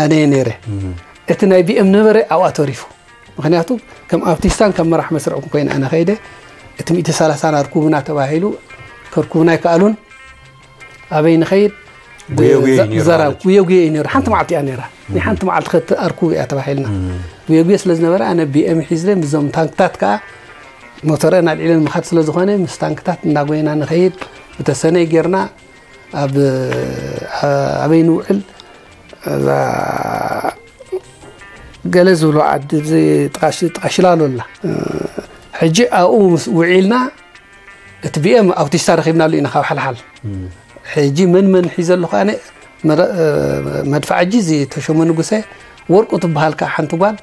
ኣነ እየ ነይረ። እቲ ናይ ቢኤም ነበረ ኣብኣ ተሪፉ። ምክንያቱ ከም ኣውቲስታን ከም መራሕ መስርዕን ኮይነ ኣነ ከይደ፣ እቲ ሚእትን ሰላሳን ኣርኩቡና ተባሂሉ፣ ከርኩቡና ኣይከኣሉን። ኣበይ ንኸይድ? ጉየ ጉየ እዩ ነይሩ ዘራ ማለት እዩ። ጉየ ጉየ እዩ ነይሩ። ሓንቲ መዓልቲ እያ ነይራ። ናይ ሓንቲ መዓልቲ ከት ኣርኩብ እያ ተባሂልና። ጉየ ጉየ ስለ ዝነበረ፣ ኣነ ቢኤም ሒዝለ፣ ምስዞም ታንክታት ከኣ፣ ሞተረን ኣልዒለን ምኻድ ስለ ዝኾነ፣ ምስ ታንክታት እናጎይና ንኸይድ፣ ብተሰነይ ጌርና፣ ኣብ ኣበይ ንውዕል? እዛ ገለ ዝብሎ ዓዲ፣ እዚ ጥቓ ሽ- ጥቓ ሽላሎ ኣላ። ሕጂ ኣብኡ ምስ ውዒልና፣ እቲ ቢኤም ኣውቲስታ ረኺብናሉ ኢና ካብ ሓልሓል። ሕጂ መን መን ሒዘ ኣለኹ ኣነ? መረ- መድፍዓጂ እዚ ተሾመ ንጉሰ፣ ወርቁ ትበሃል ከዓ ሓንቲ ጓል፣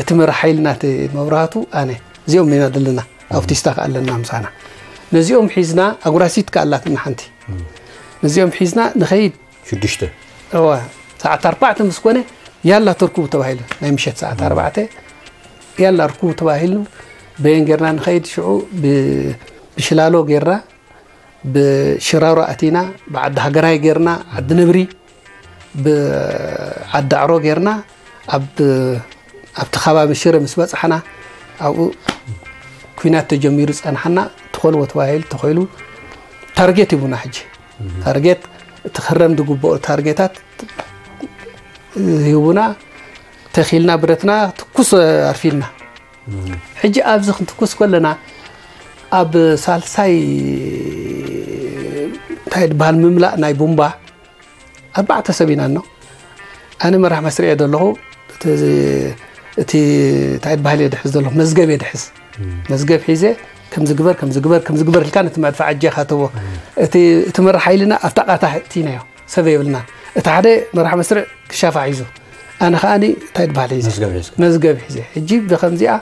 እቲ መራሕ ሓይልና እቲ መብራህቱ፣ ኣነ። እዚኦም ኢና ዘለና። ኣውቲስታ ከዓ ኣለና ምሳና። ነዚኦም ሒዝና፣ ኣጉራሲት ከዓ ኣላትና ሓንቲ። ነዚኦም ሒዝና ንኸይድ። ሽዱሽተ። እዋ፣ ሰዓት ኣርባዕተ ምስ ኮነ፣ ያላ ተርኩቡ ተባሂሉ። ናይ ምሸት ሰዓት ኣርባዕተ፣ ያላ ርኩቡ ተባሂሉ። በየን ጌርና ንኸይድ? ሽዑ ብ- ብሽላሎ ጌርና፣ ብሽራሮ ኣቲና፣ ብዓዲ ሃገራይ ጌርና፣ ዓዲ ነብሪ፣ ብዓዲ ኣዕሮ ጌርና፣ ኣብ ኣብቲ ከባቢ ሽረ ምስ በጻሕና፣ ኣብኡ ኩናት ተጀሚሩ ጸንሓና። ትኾልዎ ተባሂሉ ተኾይሉ፣ ታርጌት ሂቡና። ሕጂ ታርጌት፣ እቲ ክረም ዝግብኦ ታርጌታት ሂቡና። ተኺልና ብረትና ትኩስ ኣርፊድና። ሕጂ ኣብዚ ክንትኩስ ከለና፣ ኣብ ሳልሳይ እንታይ ድበሃል ምምላእ ናይ ቡምባ፣ ኣርባዕተ ሰብ ኢና እኖ። ኣነ መራሕ መስርዕ እየ ዘለኹ። እቲ እቲ እንታይ ድበሃል እየ ድሕዝ ዘለኹ? መዝገብ እየ ድሕዝ። መዝገብ ሒዘ፣ ከም ዝግበር፣ ከም ዝግበር፣ ከም ዝግበር ኢልካ ነቲ መድፍዓጂ ኢኻ ተዎ። እቲ እቲ መራሕ ሓይልና ኣብታ ቃታ እቲናዮ። ሰብ የብልና። እቲ ሓደ መራሕ መስርዕ ክሻፋ ሒዙ፣ ኣነ ከኣኒ እንታይ ድበሃል ሒዘ? መዝገብ ሒዝካ። መዝገብ ሒዘ። ሕጂ ብኸምዚኣ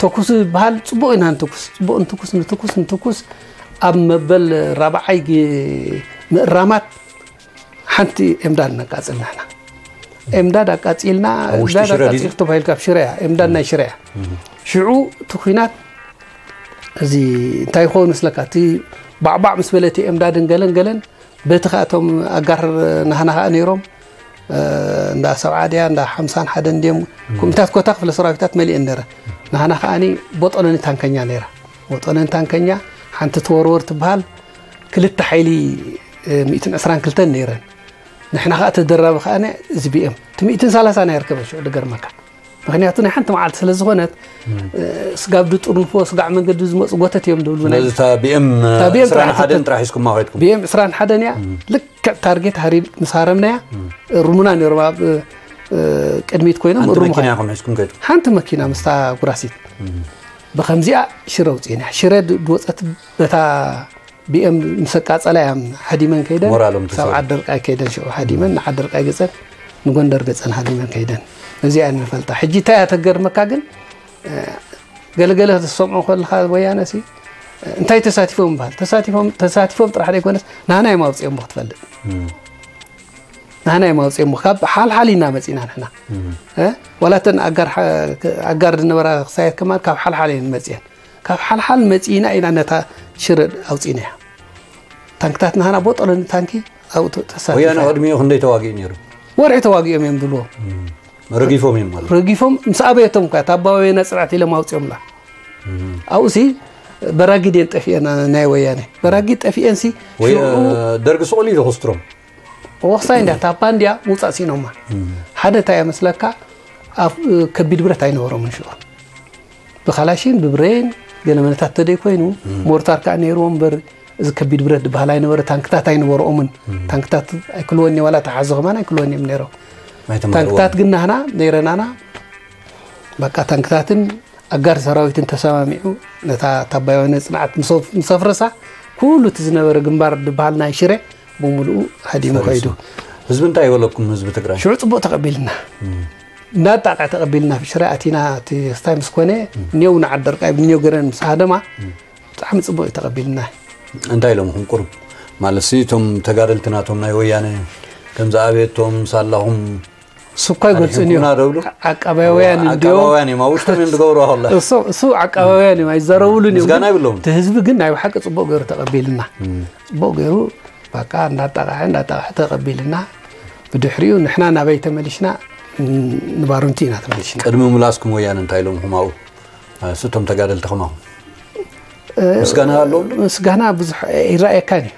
ተኩሱ ይበሃል። ጽቡቕ ኢና ንትኩስ፣ ጽቡቕ ንትኩስ፣ ንትኩስ፣ ንትኩስ። ኣብ መበል ራብዓይ ግ- ምእራማት ሓንቲ ኤምዳድ ነቃጽል ንሕና። ኤምዳድ ኣቃጺልና፣ ኣብ ውሽጢ ኤምዳድ ሽረ ድዩ? ኣቃጺልክ ተባሂልካ ኣብ ሽረ እያ፣ ኤምዳድ ናይ ሽረ እያ። ሽዑ እቲ ኲናት እዚ እንታይ ይኸውን መስለካ? እቲ ባዕባዕ ምስ በለ እቲ ኤምዳድን ገለን ገለን፣ በቲ ኸኣ እቶም ኣጋር ናህና ኸኣ ነይሮም፣ እ፣ እንዳ ሰብዓ ድያ፣ እንዳ ሓምሳን ሓደን ድዮም፣ ኮሚታት ኮታ ክፍለ ሰራዊታት መሊኤን ነይረ። ናህና ኸኣኒ ቦጦሎኒ ታንከኛ ነይራ። ቦጦሎኒ ታንከኛ ሓንቲ ትወርወር ትበሃል፣ ክልተ ሓይሊ፣ እ፣ ሚእትን ዕስራን ክልተን ነይረን። ንሕና ኸኣ ተደራቢ ኸኣ እዚ ቢኤም፣ እቲ ሚእትን ሰላሳን ኣይርከበን ሽዑ፣ ዝገርመካ። ምክንያቱ ናይ ሓንቲ መዓልቲ ስለ ዝኾነት፣ ስጋብ ድጥርንፎ ስጋዕ መንገዲ ዝመፁ ጎተት እዮም ዝብሉ ናይ ስለዚ እታ ቢኤም እታ ቢኤም ጥራሕ ዕስራን ሓደን ትተ- ጥራሕ ሒዝኩማ ከይድኩም። ቢኤም ዕስራን ሓደን እያ። ልክዕ ታርጌት ሃሪም ምስ ሃረምናያ፣ ሩሙና ነይሮም ኣብ ቅድሚት ኮይኖም ሓንቲ ሩም መኪና ኮይኖም። ኢኹም ሒዝኩም ከይድኩም። ሓንቲ መኪና ምስታ ጉራሲት ብከምዚኣ ሽረ ውፅእና ሽረ ድወፀት በታ ቢኤም ምስ ኣቃፀላ እያ ሃዲመን ከይደን ሞራሎም ክሳብ ተሰብሩ። ዓደርቃይ ከይደን ሽዑ ሃዲመን ንዓደርቃይ ገፀን ንጎንደር ገፀን ሃዲመን ከይደን። እዚኣ ንፈልጣ ሕጂ እንታይ እያ ተገርመካ ግን? ገለገለ ክትሰምዖ ከለኻ ወያነ ሲ እንታይ ተሳቲፎም ይበሃል? ተሳቲፎም ተሳቲፎም ጥራሕ ዘይኮነስ ናህና እዮም ኣውፅኦም ክትፈልጥ። ናህና እዮም ኣውፅኦም ካብ ሓልሓል ኢና መፂና ንሕና። ዋላተን ኣጋር ዝነበራ ክሳየት ከማን ካብ ሓልሓል እየን መፅአን። ካብ ሓልሓል መፂእና ኢና ነታ ሽረ ኣውፂእናያ። ታንክታት ናህና ቦጠሎኒ ታንኪ ኣብኡ ተሳቲፋ። ወያነ ቅድሚኡ ክንደይ ተዋጊኡ ነይሩ? ወርሒ ተዋጊኦም እዮም ዝብልዎ። ረጊፎም እዮም ማለት። ረጊፎም ምስ ኣበየቶም እኳ ታባወየ ነፅራት ኢሎም ኣውፅኦምላ። ኣብኡሲ በራጊድ እየን ጠፊአን ናይ ወያነ በራጊድ ጠፊአን ሲ ወይ ሽዑ ደርጊ ስቑል እዩ ዘኹስትሮም። ወቕሳይ እንዲያ ታባ እንዲያ ምውፃእ ሲኖማ። ሓደ እንታይ እያ መስለካ? ኣብ ከቢድ ብረት ኣይነበሮምን ሽዑ። ብካላሽን ብብሬን ገለ መለታት ተደይ ኮይኑ ሞርታር ከዓ ነይርዎ እምበር እዚ ከቢድ ብረት ዝበሃል ኣይነበረ። ታንክታት ኣይነበረኦምን። ታንክታት ኣይክልወን ዋላ ተሓዞ ከማን ኣይክልወን እዮም ነይሮም። ኣይተማርዎ። ታንክታት ግን ናህና ነይረናና። በቃ ታንክታትን ኣጋር ሰራዊትን ተሰማሚዑ ነታ ታባያዊ ነፅንዓት ምስ ኣፍ- ምስ ኣፍረሳ ኩሉ እቲ ዝነበረ ግንባር ዝበሃል ናይ ሽረ ብምሉኡ ሃዲሙ ፈሪሱ። ከይዱ። ህዝቢ እንታይ ይበለኩም ህዝቢ ትግራይ? ሽዑ ፅቡቅ ተቐቢልና እናጣቃ ተቐቢልና ሽረ ኣቲና እቲ ስታይ ምስ ኮነ እኒው ንዓደርቃይ ብኒው ገረን ምስ ሃደማ ብጣዕሚ ፅቡቅ እዩ ተቐቢልና። እንታይ ኢሎምኹም ቁሩብ? ማለት ሲ እቶም ተጋደልቲ ናቶም ናይ ወያነ ከምዚ ኣቤቶም ሳላኹም ስኳ ይገልፅን እዩ። ኣድሒንኩና ዶ ብሉ? ዓቃባውያን እንዲዮም። ዓቃባውያን እዮም ኣብ ውሽጦም እዮም ዝገብሩ ኣላ። እሱ እሱ ዓቃባውያን እዮም ኣይዛረቡሉን እዮም። ምስጋና ይብሎም። እቲ ህዝቢ ግን ናይ ብሓቂ ፅቡቅ ገይሩ ተቐቢልና። ፅቡቅ ገይሩ በቃ እንዳጣቃዐ እንዳጣቃዐ ተቐቢልና። ብድሕሪኡ ንሕና ናበይ ተመሊሽና? ንባሩንቲ ኢና ተመሊሽና። ቅድሚ ምላስኩም ወያነ እንታይ ኢሎምኹም ኣብኡ? እሱ እቶም ተጋደልቲ ከማኹም ምስጋና ኣለዎም ዶ? ምስጋና ብዙሕ ይረኣየካን እዩ።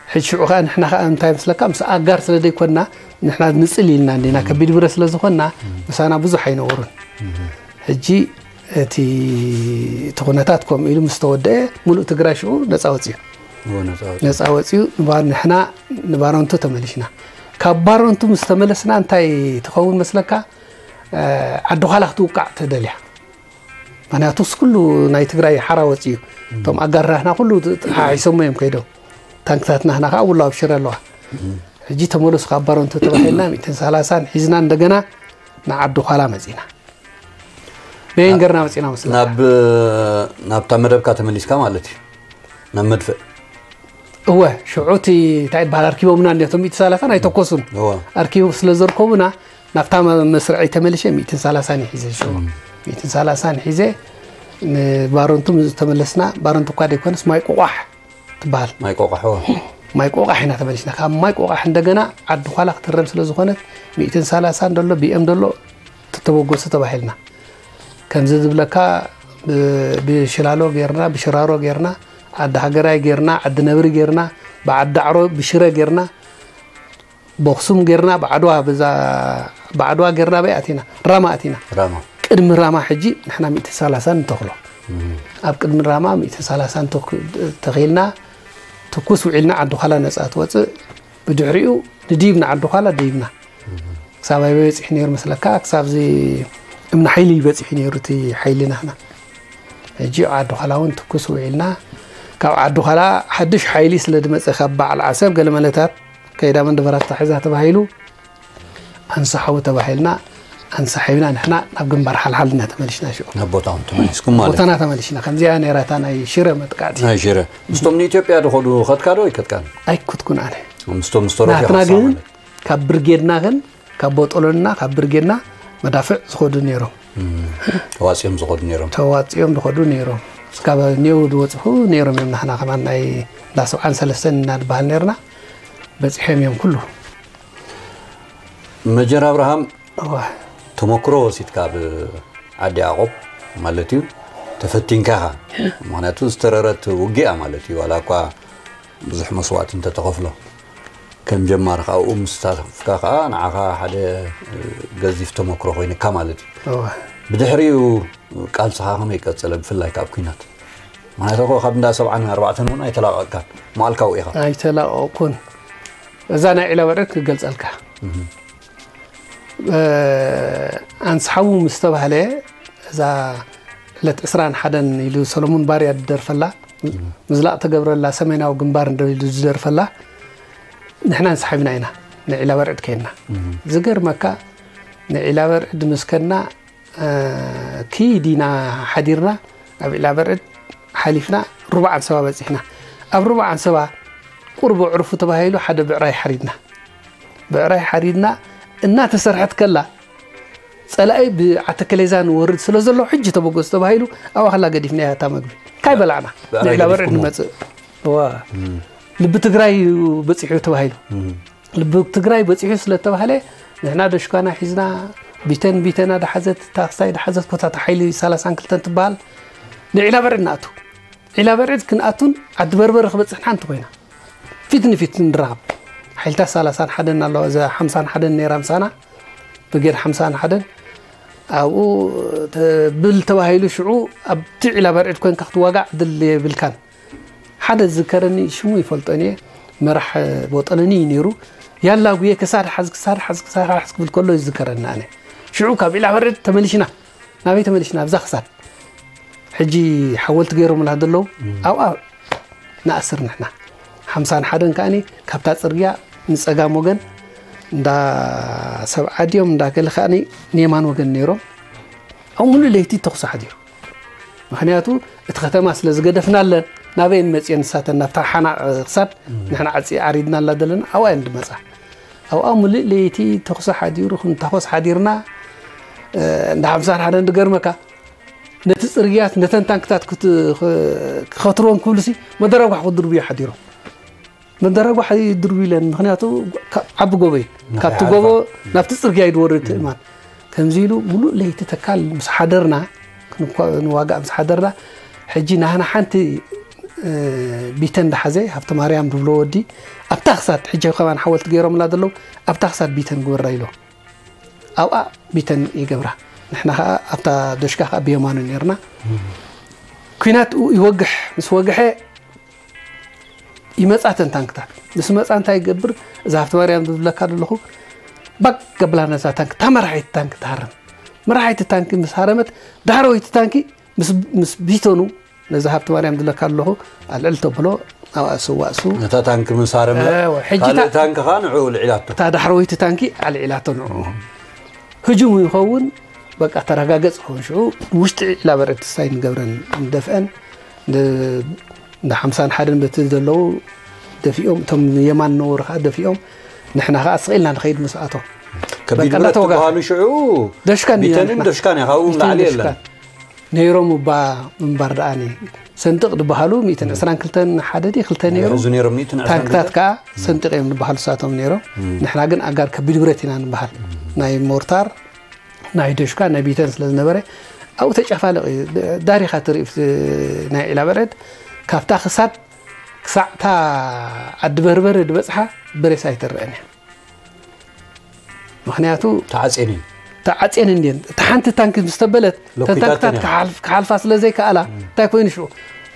ሕጂ ሽዑ ከዓ ንሕና ከዓ እንታይ መስለካ ምስ ኣጋር ስለ ዘይኮንና ንሕና ንፅል ኢልና እንዲና ከቢድ ብረት ስለ ዝኾንና ምሳና ብዙሕ ኣይነበሩን። ሕጂ እቲ እቲ ኩነታት ከምኡ ኢሉ ምስ ተወደአ ሙሉእ ትግራይ ሽዑ ነፃ ወፅዩ። እዎ፣ ነፃ ወፅዩ። ነፃ ወፅዩ ንባ- ንሕና ንባረንቱ ተመሊሽና። ካብ ባረንቱ ምስ ተመለስና እንታይ ትኸውን መስለካ? ዓዲ ኋላ ክትውቃዕ ተደልያ። ምክንያቱ ስ ኩሉ ናይ ትግራይ ሓራ ወፂኡ እቶም ኣጋር ናህና ኩሉ ተሓሒሶሞ እዮም ከይዶም። ታንክታት ናህና ከዓ ውላ ኣብ ሽረ ኣለዋ። ሕጂ ተመለሱ ካብ ባረንቱ ተባሂልና ሚእትን ሰላሳን ሒዝና እንደገና ንዓዲ ኳላ መፂና። በየን ገርና መፂና መስለካ? ናብ ናብታ መደብካ ተመሊስካ ማለት እዩ። ናብ መድፍዕ እወ ሽዑ እቲ እንታይ ይበሃል ኣርኪቦምና እኒኦቶም ሚእትን ሰላሳን ኣይተኮሱን። እወ ኣርኪቦም ስለ ዘርከቡና ናብታ መ- መስርዐይ ተመልሸ ሚእትን ሰላሳን ሒዘ ሽዑ ሚእትን ሰላሳን ሒዘ ንባረንቱ ምስ ተመለስና ባረንቱ እኳ ደይኮነስ ማይ ቆቋሕ ትበሃል። ማይ ቆቋሕ እወ ማይ ቆቃሕ ኢና ተመሊስና ካብ ማይ ቆቃሕ እንደገና ዓዲ ኳላ ክትረም ስለ ዝኾነት ሚእትን ሰላሳን ደሎ ቢኤም ደሎ ተተበጎሱ ተባሂልና ከምዚ ዝብለካ ብሽላሎ ጌርና ብሽራሮ ጌርና ዓዲ ሃገራይ ጌርና ዓዲ ነብሪ ጌርና ብዓዲ ዓሮ ብሽረ ጌርና በክሱም ጌርና ብዓድዋ ብዛ ብዓድዋ ጌርና በይ ኣቲና ራማ ኣቲና ራማ ቅድሚ ራማ ሕጂ ንሕና ሚእቲ ሰላሳ ንተኽሎ ኣብ ቅድሚ ራማ ሚእቲ ሰላሳ ተኺልና ትኩስ ውዒልና ዓዲ ኳላ ነፃ ትወፅእ ብድሕሪኡ ንድይብና ዓዲ ኳላ ድይብና ክሳብ ኣይ በፂሑ ነይሩ መስለካ ክሳብዚ እምኒ ሓይሊ ይበፂሑ ነይሩ እቲ ሓይሊ ናህና ሕጂ ዓዲ ኳላ እውን ትኩስ ውዒልና ካብ ዓዲ ኳላ ሓድሽ ሓይሊ ስለ ዝመፀ ካብ በዓል ዓሰብ ገለ መለታት ከይዳ መንደበራት ታሒዛ ተባሂሉ ኣንሳ ሓዊ ተባሂልና ኣንሳ ሓዊና ንሕና ናብ ግንባር ሓልሓል ኢና ተመሊሽና ሽዑ ናብ ቦታኹም ተመሊስኩም ማለት ቦታና ተመሊሽና ከምዚኣ ነይራታ ናይ ሽረ መጥቃዕቲ ናይ ሽረ ምስቶም ንኢትዮጵያ ዝኸዱ ኸድካ ዶ ኣይከድካን ኣይኩትኩን ኣነ ምስቶም ዝተረፉ ናትና ግን ካብ ብርጌድና ግን ካብ ቦጦሎንና ካብ ብርጌድና መዳፍዕ ዝኸዱ ነይሮም ተዋፂኦም ዝኸዱ ነይሮም ተዋፂኦም ዝኸዱ ነይሮም እስካብ ኔው ዝወፅኹ ነይሮም እዮም ናህና ከማን ናይ እንዳ ሰብዓን ሰለስተን ኢና ንበሃል ነርና በፂሖም እዮም ኩሉ መጀር ኣብርሃም ተመክሮ ወሲድካ ኣብ ዓዲ ያዕቆብ ማለት እዩ ተፈቲንካ ኢኻ ምክንያቱ ዝተረረት ውግእ እያ ማለት እዩ ዋላ እኳ ብዙሕ መስዋእቲ እንተተኸፍሎ ከም ጀማሪ ካብኡ ምስታፍካ ከዓ ንዓኻ ሓደ ገዚፍ ተመክሮ ኮይኑካ ማለት እዩ። እወ። ብድሕሪኡ ቃልስኻ ከመይ ቀጸለ፣ ብፍላይ ካብ ኲናት? ማለት እኮ ካብ እንዳ ሰብዓን ኣርባዕተን እውን ኣይተላቐቕካን፣ መዓልካዊ ኢኻ። ኣይተላቐቕኩን። እዛ ናይ ዒላ በርዕድ ክገልጸልካ። ኣንስሓቡ ምስ ተባህለ፣ እዛ ዕለት ዕስራን ሓደን ኢሉ ሰሎሙን ባርያ ዝደርፈላ፣ ምዝላቕ ተገብረላ ሰሜናዊ ግንባር እንደ ኢሉ ዝደርፈላ፣ ንሕና ኣንስሓብና ኢና፣ ንዒላ በርዕድ ከይና። ዝገርመካ፣ ንዒላ በርዕድ ምስ ከና፣ ኪድ ኢና ሓዲርና፣ ኣብ ዒላ በርዕድ ሓሊፍና፣ ሩባዕ ኣንሰባ በጺሕና። ኣብ ሩባዕ ኣንሰባ ቁርብ ዕርፉ ተባሂሉ ሓደ ብዕራይ ሓሪድና። ብዕራይ ሓሪድና እናተሰርሐት ከላ፣ ጸላኢ ብዓተከሌዛ ንወርድ ስለ ዘሎ፣ ሕጂ ተበገሱ ተባሂሉ፣ ኣብኣ ከላ ገዲፍናያ እታ መግቢ። ካይ በላዕና፣ ብዕራይ ንዒላ በርዕድ ገዲፍኩሞ? ንመጽእ። እዋ። ልቢ ትግራይ በጺሑ ተባሂሉ። ልቢ ትግራይ በጺሑ ስለ ተባህለ፣ ንሕና ደሽኳና ሒዝና፣ ቢተን ቢተና ደሓዘት፣ ታክሳይ ደሓዘት፣ ኮታታ ሓይሊ ሰላሳን ክልተን ትበሃል፣ ንዒላ በርዕድ ንኣቱ። ዒላ በርዕድ ክንኣቱን ዓዲ በርበረ ክበጽሕን ሓንቲ ኮይና። ፊት ንፊት ንራኸብ። ሓይልታት ሰላሳን ሓደን ኣለዋ፣ እዛ ሓምሳን ሓደን ነይራ ምሳና፣ ብርጌድ ሓምሳን ሓደን። ኣብኡ ተ-፣ ብል ተባሂሉ ሽዑ ኣብቲ ዒላ በርዕድ ኮንካ ክትዋጋዕ ዕድል የብልካን። ሓደ ዝዝከረኒ፣ ሽሙ ይፈልጦን እየ፣ መራሕ ቦጠለኒ እዩ ነይሩ። ያላ ጉየ ክሳድ ሓዝ፣ ክሳድ ሓዝ፣ ክሳድ ሓዝ ክብል ከሎ ይዝከረኒ ኣነ። ሽዑ ካብ ዒላ በርዕድ ተመሊሽና። ናበይ ተመሊሽና? ኣብዛ ክሳድ። ሕጂ ሓወልቲ ገይሮምላ ዘለዉ፣ ኣብኣ ንኣስር ንሕና። ሓምሳን ሓደን ከኣኒ ካብታ ጽርግያ ንጸጋም ወገን፣ እንዳ ሰብዓ ድዮም እንዳ ገለ ከኣኒ ንየማን ወገን ነይሮም። ኣብ ሙሉእ ለይቲ ተኹሲ ሓዲሩ። ምኽንያቱ እቲ ከተማ ስለ ዝገደፍናለን፣ ናበየን መጽየን ንሳተን ናብታ ሓና ክሳድ ንሕና ዓጺ ዓሪድናላ ዘለና ኣብኣ እየን ዝመጻ። ኣብኣ ሙሉእ ለይቲ ተኹሲ ሓዲሩ፣ ክንታኾስ ሓዲርና፣ እ፣ እንዳ ሓምሳን ሓደን ዝገርመካ፣ ነቲ ጽርግያት፣ ነተን ታንክታት ክት-፣ ኽ-፣ ክኸትርወን ክብሉሲ መደራጓሕ ክድርብዩ ሓዲሮም። መደራጓሕ ይድርቡ ኢለን፣ ምኽንያቱ ካብ ዓቢ ጎቦ እዩ። ካብቲ ንኸይሓልፋ። ጎቦ ናብቲ ጽርግያ እዩ ዝወርድ ትእማን። ከምዚ ኢሉ ሙሉእ ለይቲ ተካል ምስ ሓደርና፣ ክንኳ-፣ ንዋጋእ ምስ ሓደርና፣ ሕጂ ናህና ሓንቲ፣ እ፣ ቢተን ደሓዘ፣ ሃብተ ማርያም ዝብሎ ወዲ፣ ኣብታ ክሳድ፣ ሕጂ ከማን ሓወልቲ ገይሮምላ ዘለዉ፣ ኣብታ ክሳድ ቢተን ግበራ ኢሎ። ኣብኣ ቢተን ይገብራ። ንሕና ኸኣ ኣብታ ዶሽካ ኸኣ ብየማኑ ነይርና። ኲናት ይወግሕ፣ ምስ ወግሐ ይመጻ ተን ታንክታት። ምስ መጻ እንታይ ይገብር? እዛ ሃብተ ማርያም ዝብለካ ዘለኹ፣ ባግ ገብላ ነዛ ታንክ፣ እታ መራሒት ታንክ ትሃርም። መራሒት ታንክ ምስ ሃረመት፣ ዳሕረወይቲ ታንኪ ምስ፣ ምስ ቢተኑ፣ ነዛ ሃብተ ማርያም ዝብለካ ዘለኹ፣ ኣልዕል ተብሎ፣ ኣብኣ ስዋእሱ። ነታ ታንክ ምስ ሃረመ፣ እወ፣ ሕጂ ካልእ እታ ታንክ ኸኣ ንዕኡ ልዒላቶ። እታ ዳሕረወይቲ ታንኪ ኣልዒላቶ ንዕኡ። ህጁም ይኸውን፣ በቃ ተረጋገጽ ይኸውን። ሽዑ ውሽጢ ዒላ በርዕድ ክሳይ ንገብረን ንደፍአን፣ ን-፣ እንዳ ሓምሳን ሓደን በቲ ዘለዉ ደፊኦም፣ እቶም የማን ነበሩ ኸኣ ደፊኦም፣ ንሕና ኸኣ ስቕ ኢልና ንኸይድ ምስኣቶም። ከቢድ በቃ ብረት እናተወጋገ-፣ ትበሃሉ ሽዑ ደሽካን እያ ቢተንን ንሕና። ደሽካን እያ፣ ካብኡ ቢተን ንላዕሊ ደሽካን። የለን። ነይሮም እባ ምንባር ደኣኒ ሰንጥቕ ዝበሃሉ ሚእትን ዕስራን ክልተን ሓደ ድዩ ክልተ ነይሩ። ይሕዙ ነይሮም፣ ሚእትን ዕስራን ክልተን? ታንክታት ከኣ ሰንጢቕ እዮም ዝበሃሉ ንሳቶም ነይሮም። ንሕና ግን ኣጋር ከቢድ ብረት ኢና ንበሃል። ናይ ሞርታር፣ ናይ ደሽካ፣ ናይ ቢተን ስለ ዝነበረ ኣብኡ ተጨፋለቕ እዩ። ዳሪኻ ትርኢ ናይ ዒላ በርዕድ ካብታ ክሳድ ክሳዕታ ዓዲ በርበረ ዝበጽሓ ብሬሳ ኣይትረአን እያ። ምኽንያቱ ተዓጼን እዩ። ተዓጼን እንድየን። እታ ሓንቲ ታንኪ ምስ ተበለት፣ እተን ለኩታተን ታንክታት እያ። ክሓልፍ-፣ ክሓልፋ ስለ ዘይከኣላ፣ እንታይ ኮይኑ ሽዑ?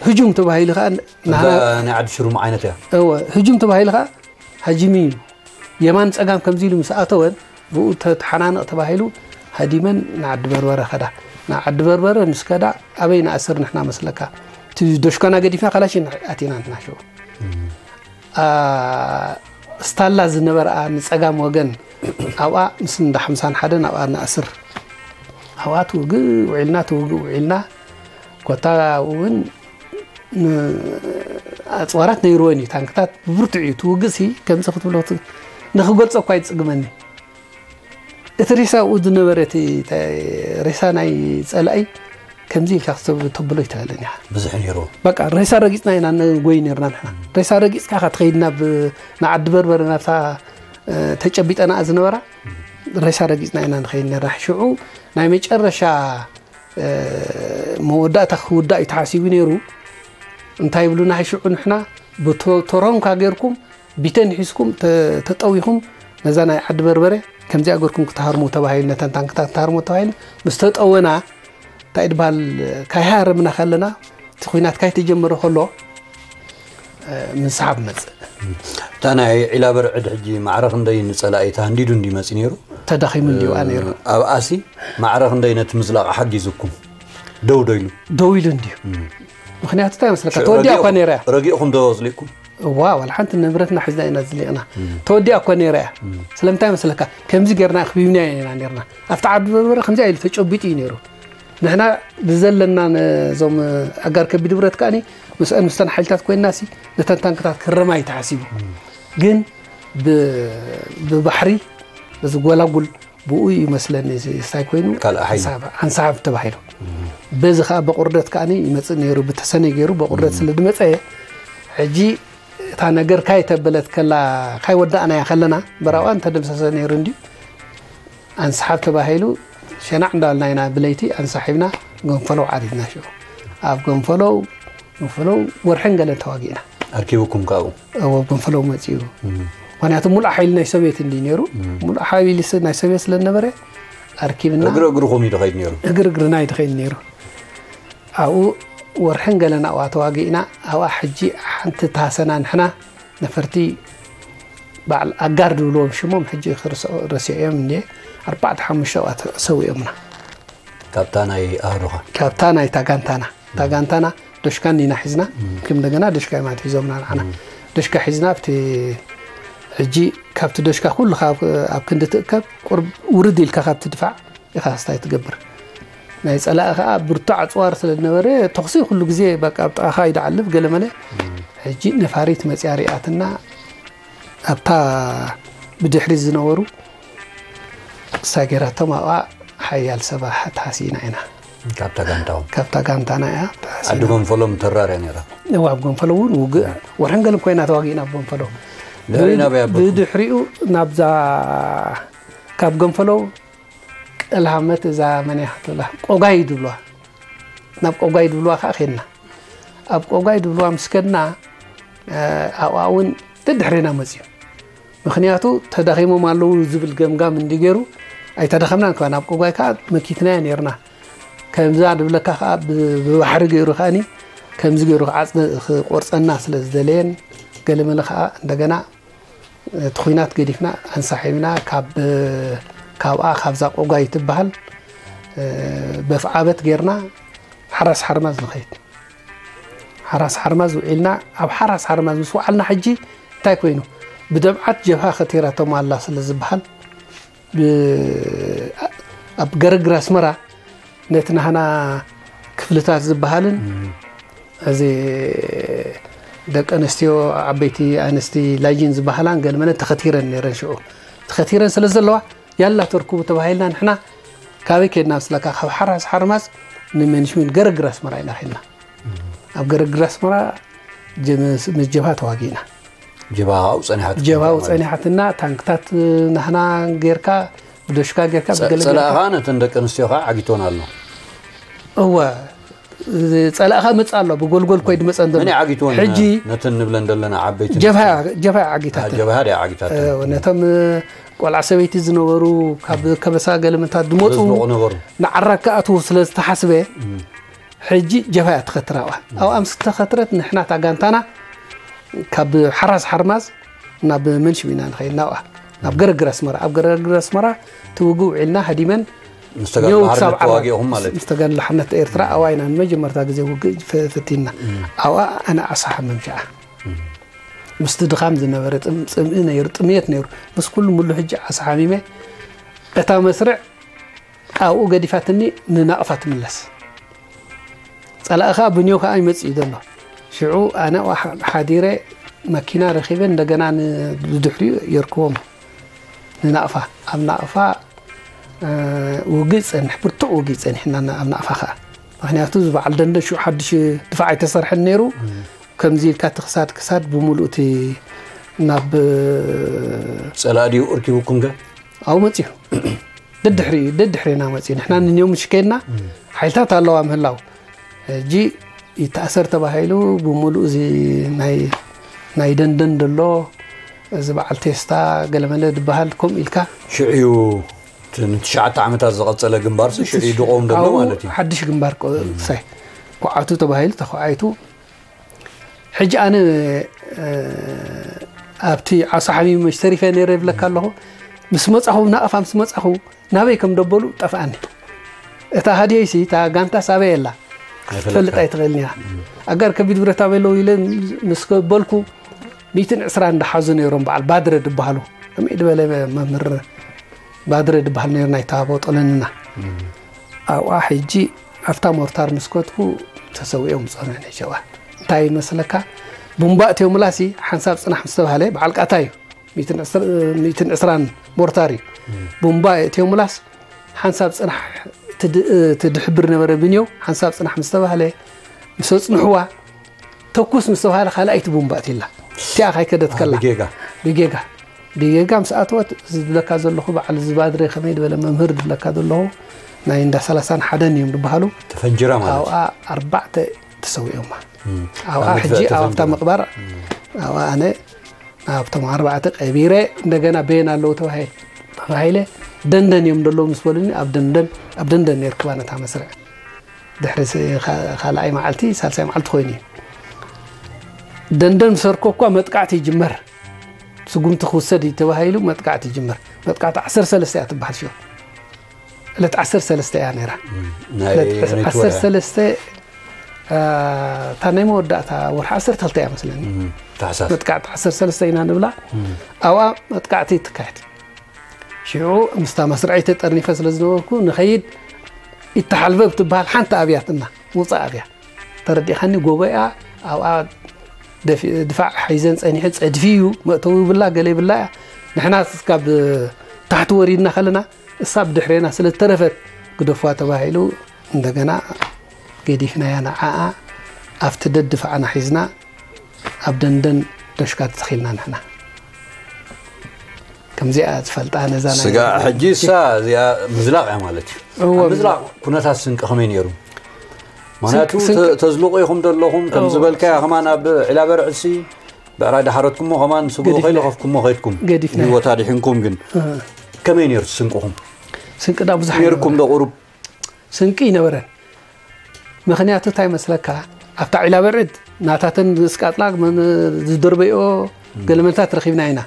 ህጁም ተባሂሉ ከኣ ን-፣ እዛ ናህና-፣ ናይ ዓዲ ሽሩ መዓይነት እያ። እወ፣ ህጁም ተባሂሉ ከኣ ሃጂሚ እዩ። የማን ጸጋም ከምዚ ኢሉ ምስ ኣተወን፣ ብኡ ተ-፣ ተሓናነቕ ተባሂሉ ሃዲመን ንዓዲ በርበረ ከዳ። ንዓዲ በርበረ ምስ ከዳ፣ ኣበይ ንኣስር ንሕና መስለካ? እቲ ዶሽካና ገዲፍና ካላሽን ኣቲና ንሕና ሽዑ። ኣ፣ ስታላ ዝነበረኣ ንጸጋም ወገን ኣብኣ ምስ እንዳ ሓምሳን ሓደን ኣብኣ ንኣስር። ኣብኣ ትውግእ ውዒልና፣ ትውግእ ውዒልና። ኮታ እውን ን-፣ ኣጽዋራት ነይርወን እዩ። ታንክታት ብብርቱዕ እዩ። ትውግእ ሲ ከምዚ ክትብሎ ት-፣ ንኽገልጾ እኳ ይጽግመኒ። እቲ ሬሳ ኣብኡ ዝነበረ፣ እቲ ተ-፣ ሬሳ ናይ ጸላኢ ከምዚ ኢልካ ክሰብ ተብሎ ይትኽእልን ኢኻ። ብዙሕ ነይሩ። በቃ ሬሳ ረጊጽና ኢና ንጎይ ነርና ንሕና። ሬሳ ረጊጽካ ኢኻ ትኸይድ ናብ፣ ንዓዲ በርበረ ናብታ፣ እ፣ ተጨቢጠናኣ ዝነበራ ሬሳ ረጊጽና ኢና ንኸይድ ነርና። ሽዑ ናይ መጨረሻ፣ እ፣ መወዳእታ ክውዳእ እዩ ተሓሲቡ ነይሩ። እንታይ ይብሉና ሽዑ ንሕና ብቶ-፣ ቶሮንካ ጌርኩም ቢተን ሒዝኩም ተ- ተጠዊኹም ነዛ ናይ ዓዲ በርበረ ከምዚኣ ገርኩም ክትሃርሙ ተባሂሉ፣ ነተን ታንክታት ክትሃርሙ ተባሂሉ ምስ ተጠወና፣ እንታይ ድበሃል፣ ካይሃረምና ከለና፣ እቲ ኲናት ካይተጀመረ ከሎ፣ እ፣ ምንስሓብ መጽእ። እታ ናይ ዒላ በርዕድ ሕጂ ማዕረ ክንደይ ንጸላኢ ተሃንዲዱ እንዲ መጺ ነይሩ? ተዳኺሙ እንዲዩ፣ ኣ፣ ነይሩ። ኣብ ኣሲ ማዕረ ክንደይ ነቲ ምዝላቕ ሓጊዙኩም? ደው ዶ ኢሉ? ደው ኢሉ እንዲዩ። ምኽንያቱ እንታይ መስለካ? ተወዲኣ እኳ ነይራ እያ። ረጊእኹም ዶ ኣዝሊእኩም? እዋ፣ ዋላ ሓንቲ ንብረትና ሒዝና ኢና ዝሊቕና። ተወዲኣ እኳ ነይራ እያ። ስለምንታይ መስለካ? ከምዚ ጌርና ኣኽቢብና ኢና ነርና። ኣብቲ ዓዲ በርበረ ከምዚ ኢሉ ተጨቢጡ እዩ ነይሩ። ንሕና ብዘለና ነዞም ኣጋር ከቢድ ብረት ከኣኒ ምስአን ምስተን ሓይልታት ኮይንና ሲ ነተን ታንክታት ክረማ እዩ ተሓሲቡ። ግን ብ- ብባሕሪ በዚ ጎላጉል ብኡ ይመስለኒ እዚ እንታይ ኮይኑ ካልእ ሓይሊ። ኣንሳብ- ኣንሳብ ተባሂሉ። በዚ ከዓ በቁርደት ከኣኒ ይመፅእ ነይሩ፣ ብተሰነይ ገይሩ በቁርደት ስለ ዝመፀ ሕጂ እታ ነገር ካይተበለት ከላ ካይወዳእናያ ከለና በራዋ እንተደምሰሰ ነይሩ እንዲ ኣንስሓብ ተባሂሉ ሸናዕ እንዳልና ኢና ብለይቲ ኣንሳሒብና ገንፈሎ ዓሪድና ሽዑ ኣብ ገንፈሎ ገንፈሎ ወርሕን ገለን ተዋጊእና። ኣርኪቡኩም ካብኡ? እዎ፣ ኣብ ገንፈሎ መፂኡ። ምክንያቱ ሙሉእ ሓይሊ ናይ ሶቪየት እንዲ ነይሩ። ሙሉእ ሓይሊ ስ- ናይ ሶቪየት ስለ ዝነበረ ኣርኪብና እግሪ እግርኹም እዩ ድኸይድ ነይሩ። እግሪ እግርና እዩ ድኸይድ ነይሩ። ኣብኡ ወርሕን ገለን ኣብኣ ተዋጊእና። ኣብኣ ሕጂ ሓንቲ ታሰና ንሕና ነፈርቲ በዓል ኣጋር ዝብልዎም ሽሞም ሕጂ ክርስ- ረሲዐዮም እንድየ። ኣርባዕተ ሓሙሽተ ኣብኣ ተሰዊኦምና። ካብታ ናይ ኣህዱኻ ካብታ ናይ ታጋንታና ታጋንታና ዶሽካ እንዲና ሒዝና። ከም እንደገና ዶሽካ እዮም ኣትሒዞምና ንዓና። ዶሽካ ሒዝና ኣብቲ ሕጂ ካብቲ ዶሽካ ኩሉ ካብ ኣብ ክንዲ ትእከብ ቁርብ ውርድ ኢልካ ካብቲ ድፋዕ ኢኻ ስታይ ትገብር። ናይ ጸላኢ ከዓ ብርቱዕ ኣጽዋር ስለ ዝነበረ ተኹሲ ኩሉ ግዜ በቃ ኣብ ጥቓኻ ይድዓልብ ገለመለ። ሕጂ ነፋሪት መጽያ ሪኣትና ኣብታ ብድሕሪ ዝነበሩ ሳገራቶም ኣብኣ ሓያል ሰባ ተሃሲና ኢና። ካብታ ጋንታው ካብታ ጋንታና እያ ተሃሲና። ዓዲ ጎንፈሎም ተራር እያ ነይራ። እዋ ኣብ ጎንፈሎ እውን ውግእ ወርሕን ገለን ኮይና ተዋጊእና ኣብ ጎንፈሎ። ድሕሪ ናበይ ኣበልኩም? ብድሕሪኡ ናብዛ ካብ ጎንፈሎ ቀልሃመት እዛ መን እያ ክትብላ ቆጋይ ድብልዋ ናብ ቆጋይ ድብልዋ ከዓ ኸድና። ኣብ ቆጋይ ድብልዋ ምስ ከድና ኣብኣ እውን ደድሕሬና መፅዩ። ምክንያቱ ተዳኺሞም ኣለዉ ዝብል ገምጋም እንዲ ገይሩ ኣይተዳኸምናን። ከ ናብ ቆጋይ ከዓ መኪትናዮ ነርና። ከምዛ ድብለካ ከዓ ብባሕሪ ገይሩ ከዓኒ ከምዚ ገይሩ ክዓፅነ ክቆርፀና ስለ ዝደለየን ገለመለ ከዓ እንደገና እቲ ኹናት ገዲፍና ኣንሳሒብና ካብ ካብኣ ካብዛ ቆጓይ ትበሃል በፍዓበት ጌርና ሓራስ ሓርማዝ ንኸይድ። ሓራስ ሓርማዝ ውዒልና ኣብ ሓራስ ሓርማዝ ምስ ወዓልና ሕጂ እንታይ ኮይኑ ብደምዓት ጀብሃ ከቲራቶም ኣላ ስለ ዝበሃል ኣብ ገረግር ኣስመራ ነቲ ናህና ክፍልታት ዝበሃልን እዚ ደቂ ኣንስትዮ ዓበይቲ ኣንስቲ ላይን ዝበሃላን ገለመለን ተኸቲረን ነይረን። ሽዑ ተኸቲረን ስለ ዘለዋ ያላ ተርኩቡ ተባሂልና ንሕና ካበይ ከድና ምስለካ ካብ ሓራስ ሓርማዝ ንመንሽሚን ገረግር ኣስመራ ኢና ከድና። ኣብ ገረግር ኣስመራ ምስ ጀብሃ ተዋጊእና። ጀብሃ ኣብኡ ጸኒሓት ጀብሃ ኣብኡ ጸኒሓትና። ታንክታት ናህና ጌርካ ብደሽካ ጌርካ ብገለ ጸላእኻ ነተን ደቂ ኣንስትዮ ከዓ ዓጊቶን ኣሎ። እወ ጸላእኻ መጽእ ኣሎ ብጎልጎል ኮይድ መጸን ዘሎ። መን ዓጊትወን? ሕጂ ነተን ንብለን ዘለና ዓበይቲ ጀብሃ ጀብሃ ዓጊታት ጀብሃ ዲያ ዓጊታት? ነቶም ቆልዓ ሰበይቲ ዝነበሩ ካብ ከበሳ ገለመታት ዝመፁ ንዓራ ክኣትዉ ስለ ዝተሓስበ ሕጂ ጀብሃ እያ ትኸትር ኣብኣ። ኣብኣ ምስ ተኸትረት ንሕና እታ ጋንታና ካብ ሓራስ ሓርማዝ ናብ መንሽም ኢና ንኸይድ ናብኣ ናብ ገረግር ኣስመራ። ኣብ ገረግር ኣስመራ እቲ ውግእ ውዒልና ሃዲመን ኔው ክሳብ ዓራት ምስ ተጋድሎ ሓርነት ኤርትራ ኣብኣ ኢና ንመጀመርታ ግዜ ውግእ ፈቲንና። ኣብኣ ኣነ ዓሳ ሓመም ሽዓ ምስቲ ድኻም ዝነበረ ጽምኢ ነይሩ፣ ጥምየት ነይሩ። ምስ ኩሉ ሙሉ ሕጂ ዓሳ ሓሚመ እታ መስርዕ ኣብኡ ገዲፋትኒ ንናቕፋ ትምለስ። ጸላኢ ከኣ ብንዮ ከኣ ይመጽእ እዩ ዘሎ። ሽዑ ኣነ ሓዲረ መኪና ረኺበ እንደገና ብድሕሪኡ የርክቦም ንናቕፋ። ኣብ ናቕፋ ውግእ ጸንሕ፣ ብርቱዕ ውግእ ጸኒሕና ኣብ ናቕፋ ከኣ። ምክንያቱ እዚ በዓል ደንደን ሽዑ ሓድሽ ድፋዕ ኣይተሰርሐን ነይሩ። ከምዚ ኢልካ እቲ ክሳድ ክሳድ ብምሉእ እቲ ናብ ጸላእ ድዩ እርኪቡኩም ከ? ኣብኡ መጺኡ ደድሕሪ ደድሕሪና መጺኡ ንሕና ንንዮም ሽከድና ሓይልታት ኣለዋ ምህላው ሕጂ ይተኣሰር ተባሂሉ ብምሉእ እዚ ናይ ናይ ደንደን ደሎ እዚ በዓል ቴስታ ገለመለ ዝበሃል ከምኡ ኢልካ ሽዑ እዩ። እቲ ንትሽዓተ ዓመታት ዝቐጸለ ግንባር ሽዑ እዩ ድቆም ዘሎ ኣብኡ ማለት እዩ። ሓድሽ ግንባር ቆ- ክሳይ ኩዓቱ ተባሂሉ ተኳዓይቱ። ሕጂ ኣነ እ፣ ኣብቲ ዓሳ ሓሚሙ መሽ ተሪፈ ነይረ ይብለካ ኣለኹ። ምስ መጻኹ ናቕፋ ምስ መጻኹ ናበይ ከም ደበሉ ጠፍኣኒ። እታ ሃድየይሲ እታ ጋንታ ሳበይ የላ ክትፈልጥ ኣይትኽእልን እያ። ኣጋር ከቢድ ብረት ኣበይ ኣለዉ ኢለ ምስ በልኩ ሚእትን ዕስራን እንዳሓዙ ነይሮም በዓል ባድረ ዝበሃሉ ከመይ ዝበለ መምህር ባድረ ዝበሃል ነይሩ ናይታ ቦጦለንና ኣብኣ ሕጂ ኣብታ ሞርታር ምስ ከትኩ ተሰዊኦም ጸንሑ ነሸዋ እንታይ ይመስለካ ቡምባ እትዮምላሲ ሓንሳብ ጽናሕ ምስ ተባህለ በዓል ቃታ እዩ ሚእትን ዕስራን ሞርታር እዩ ቡምባ እትዮምላስ ሓንሳብ ጽናሕ ትድሕብር ነበረ ብንዮ ሓንሳብ ጽናሕ ምስ ተባህለ ምስ ኣጽንሕዋ ተኩስ ምስ ተባህለ ካልኣይቲ ቡምባ እትላ እቲኣ ካይከደት ከላ ብጌጋ ብጌጋ ብጌጋ ምስ ኣተወት ዝብለካ ዘለኹ በዓል ዝባድረ ከመይ ዝበለ መምህር ዝብለካ ዘለኹ ናይ እንዳ ሰላሳን ሓደን እዮም ዝበሃሉ ተፈንጅራ ማለት ኣብኣ ኣርባዕተ ተሰዊኦማ ኣብኣ ሕጂ ኣብታ ምቕባር ኣብኣ ኣነ ኣብቶም ኣርባዕተ ቀቢረ እንደገና በየን ኣለዉ ተባሂለ ደንደን እዮም ደለዉ ምስ በሉኒ ኣብ ደንደን ኣብ ደንደን ነርክባ ነታ መስርዕ ድሕሪ ካልኣይ መዓልቲ ሳልሳይ መዓልቲ ኮይኑ እዩ ደንደን ምሰርኮ እኳ መጥቃዕቲ ይጅመር ስጉምቲ ክውሰድ እዩ ተባሂሉ መጥቃዕቲ ይጅመር መጥቃዕቲ ዓሰርተ ሰለስተ እያ ትበሃል ሽዑ ዕለት ዓሰርተ ሰለስተ እያ ነይራ ዕለት ዓሰርተ ሰለስተ እታ ናይ መወዳእታ ወርሒ ዓሰርተ ክልተ እያ መስለኒ ታሕሳስ መጥቃዕቲ ዓሰርተ ሰለስተ ኢና ንብላ ኣብኣ መጥቃዕቲ ትካየድ ሽዑ ምስታ መስርዐይ ተጠርኒፈ ስለ ዝነበርኩ ንኸይድ ይተሓልበብ ትበሃል ሓንቲ ኣብያትና ውፃእ ኣብያ ተረዲኻኒ ጎቦያ ኣብኣ ድፋዕ ሒዘን ፀኒሐ ፀድፊ እዩ መእተዊ ይብላ ገለ ይብላ ንሕና ስካብ ታሕቲ ወሪድና ከለና እሳ ብድሕሬና ስለ ዝተረፈት ግደፍዋ ተባሂሉ እንደገና ገዲፍናያ ንዓኣ ኣብቲ ደድፋዕና ሒዝና ኣብ ደንደን ዶሽካ ተተኺልና ንሕና ከምዚኣ ዝፈልጣ ነዛ ናይ ስጋ ሕጂ እሳ እዚኣ ምዝላቕ እያ ማለት እዩ እወ፣ ኣብ ምዝላቕ ኩነታት ስንቂ ከመይ ነይሩ ምክንያቱ ስንቂ- ተ- ተዝልቑ ኢኹም ዘለኹም ከም እወ። ዝበልካያ ከማን ኣብ ዕላበርዕሲ ብዕራይ ዳሓረትኩሞ ከማን ስጉ ገዲፍና- ከይለኸፍኩሞ ከይድኩም ገዲፍና- ህይወት ኣድሒንኩም ግን ከመይ ነይሩ እቲ ስንቅኹም ስንቅና ብዙሕ ነይርኩም ዶ ቁሩብ ስንቂ ይነበረን ምኽንያቱ እንታይ መስለካ ኣብታ ዒላ በርዕድ ናታተን ዝስቃጥላ ዝደርበዮ ገለመልታት ረኺብና ኢና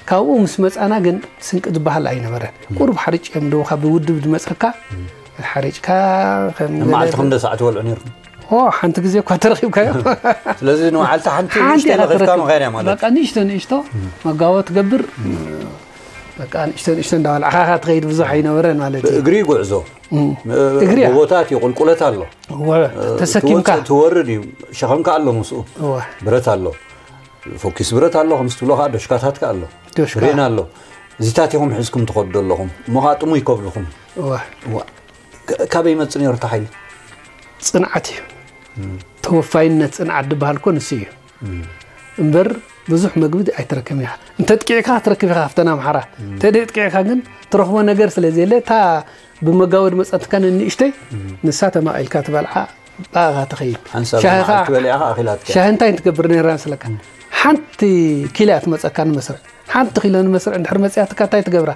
ካብኡ ምስ መፃና ግን ስንቂ ዝበሃል ኣይነበረን ቁሩብ ሓርጭ እዮም ደውካ ብውድብ ዝመፀካ ሓሪጭካ ከም ንመዓልቲ ክንደ ሰዓት ትበልዑ ነይርኩም ኦ ሓንቲ ግዜ እኳ ተረኺብካዮ ስለዚ ንመዓልቲ ሓንቲ ሓንቲ ንእሽተይ ኢኻ ለኺፍካ ትረክብ። መኸርያ ማለት በቃ ንእሽቶ ንእሽቶ መጋቦ ትገብር በቃ ንእሽቶ ንእሽቶ እንዳበላዕካ ኢኻ ትኸይድ ብዙሕ ኣይነበረን ማለት እዩ እግሪ ጉዕዞ እግሪ እያ። ጎቦታት እዩ ቁልቁለት ኣሎ ወ- ተሰኪምካ ትወርድ እዩ ሸኸምካ ኣሎ ምስኡ እወ፣ ብረት ኣሎ ፎኪስ ብረት ኣሎ ከምዚ ትብሎ ከዓ ዶሽካታት ከዓ ኣሎ ዶሽካ። ሬን ኣሎ እዚታት ኢኹም ሒዝኩም ትኸዱ ኣለኹም እሞ ከዓ ጥሙይ ይከብድኹም እወ። ዋ፣ ካ- ካበይ ይመፅእ ነይሩ እቲ ሓይሊ ፅንዓት እዩ ተወፋይነት ፅንዓት ዝበሃል ኮ ንሱ እዩ እምበር ብዙሕ መግቢ ኣይትረክብ ኢኻ እንተ ጥቂዕካ ክትረክብ ኢኻ ካብተን ኣምሓራ እንተ ደይ ጥቂዕካ ግን ትረኽቦ ነገር ስለ ዘየለ እታ ብመጋወድ መፀትካ ንንእሽተይ ንሳ ተማቒልካ ትበልዓ ብኣኻ ትኸይድ ሓንሳብ ሻሂ መዓልቲ ከዓ በሊዕኻ ኣኺላትካ ሻሂ እንታይ ትገብር ነይራ መስለካ ሓንቲ ኪሎ እያ ትመፀካ ንመስርዕ ሓንቲ ኪሎ ንመስርዕ እንድሕር መፅያ ትካ እንታይ ትገብራ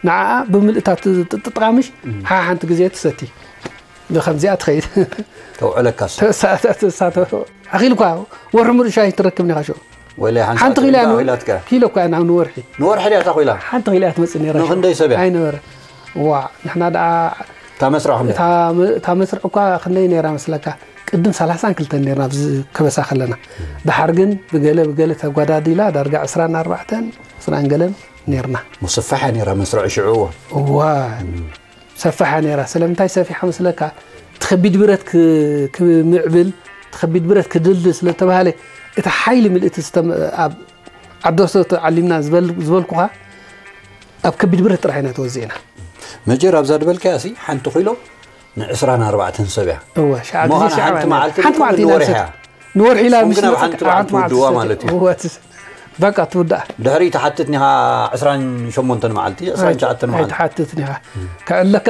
ንዓኣ ብምልእታ ትጥጥቃምሽ ሓ ሓንቲ ግዜ ትሰቲ ብከምዚኣ ትኸይድ ተውዕለካስ ተሳተሳተ ኣኺልኳ ወርሒ ሙሉእ ሻሂ ትረክብ ኒኻ ሽዑ ወለ ሓንቲ ኪሎ እያ ንወ- ኣኺላትካ ኪሎ እኳ ናብ ንወርሒ ንወርሒ ድያ እታ ኮይላ ሓንቲ ኪሎ እያ ትመፅእ ነይራ ሽዑ። ንክንደይ ሰብ እያ? ኣይነበረ ዋ ንሕና ደኣ እታ መስርዕ ክንደይ እታ ም- እታ መስርዕ እኳ ክንደይ ነይራ መስለካ ቅድም ሰላሳን ክልተን ነርና ኣብዚ ከበሳ ከለና ድሓር ግን ብገለ ብገለ ተጓዳዲላ ዳርጋ ዕስራን ኣርባዕተን ዕስራን ገለን ነርና ሙስፋሕ እያ ነይራ መስርዕ ሽዑ እዋን እዋ ሰፋሕ እያ ነይራ ስለምንታይ ሰፊሓ መስለካ እቲ ከቢድ ብረት ክ- ክምዕብል እቲ ከቢድ ብረት ክድልድል ስለተባሃለ እቲ ሓይሊ ምልእቲ ዝተመ- ኣብ ዓዲ ወስዶ ተዓሊምና ዝበል- ዝበልኩኻ ኣብ ከቢድ ብረት ጥራሕ ኢና ተወዚእና መጀር ኣብዛ ዝበልካያ ሲ ሓንቲ ኮይሎ ንዕስራን ኣርባዕተን ሰብ እያ እወ ሸዓ እሞ ግዜ ኸዓ ሸዓ ሓንቲ ማለት- መዓልቲ ሓንቲ መዓልቲ ኢና ንወርሒ ንሰ- እያ ንወርሒ ኢላ ንስኹም ምስ ግን ኣብ መጸት ሓንቲ ከዓ መዓልቲ ሓንቲ መዓልቲ ትውድዋ ትሰቲ- ማለት እዩ። እወ፣ ትስ- በቃ ትውዳእ ድሕሪ ትሓትት ኒኻ ዕስራን ሸሞንተን መዓልቲ ዕስራን ትሽዓተን መዓልቲ ኣይትሓትት ኒኻ ከዕለካ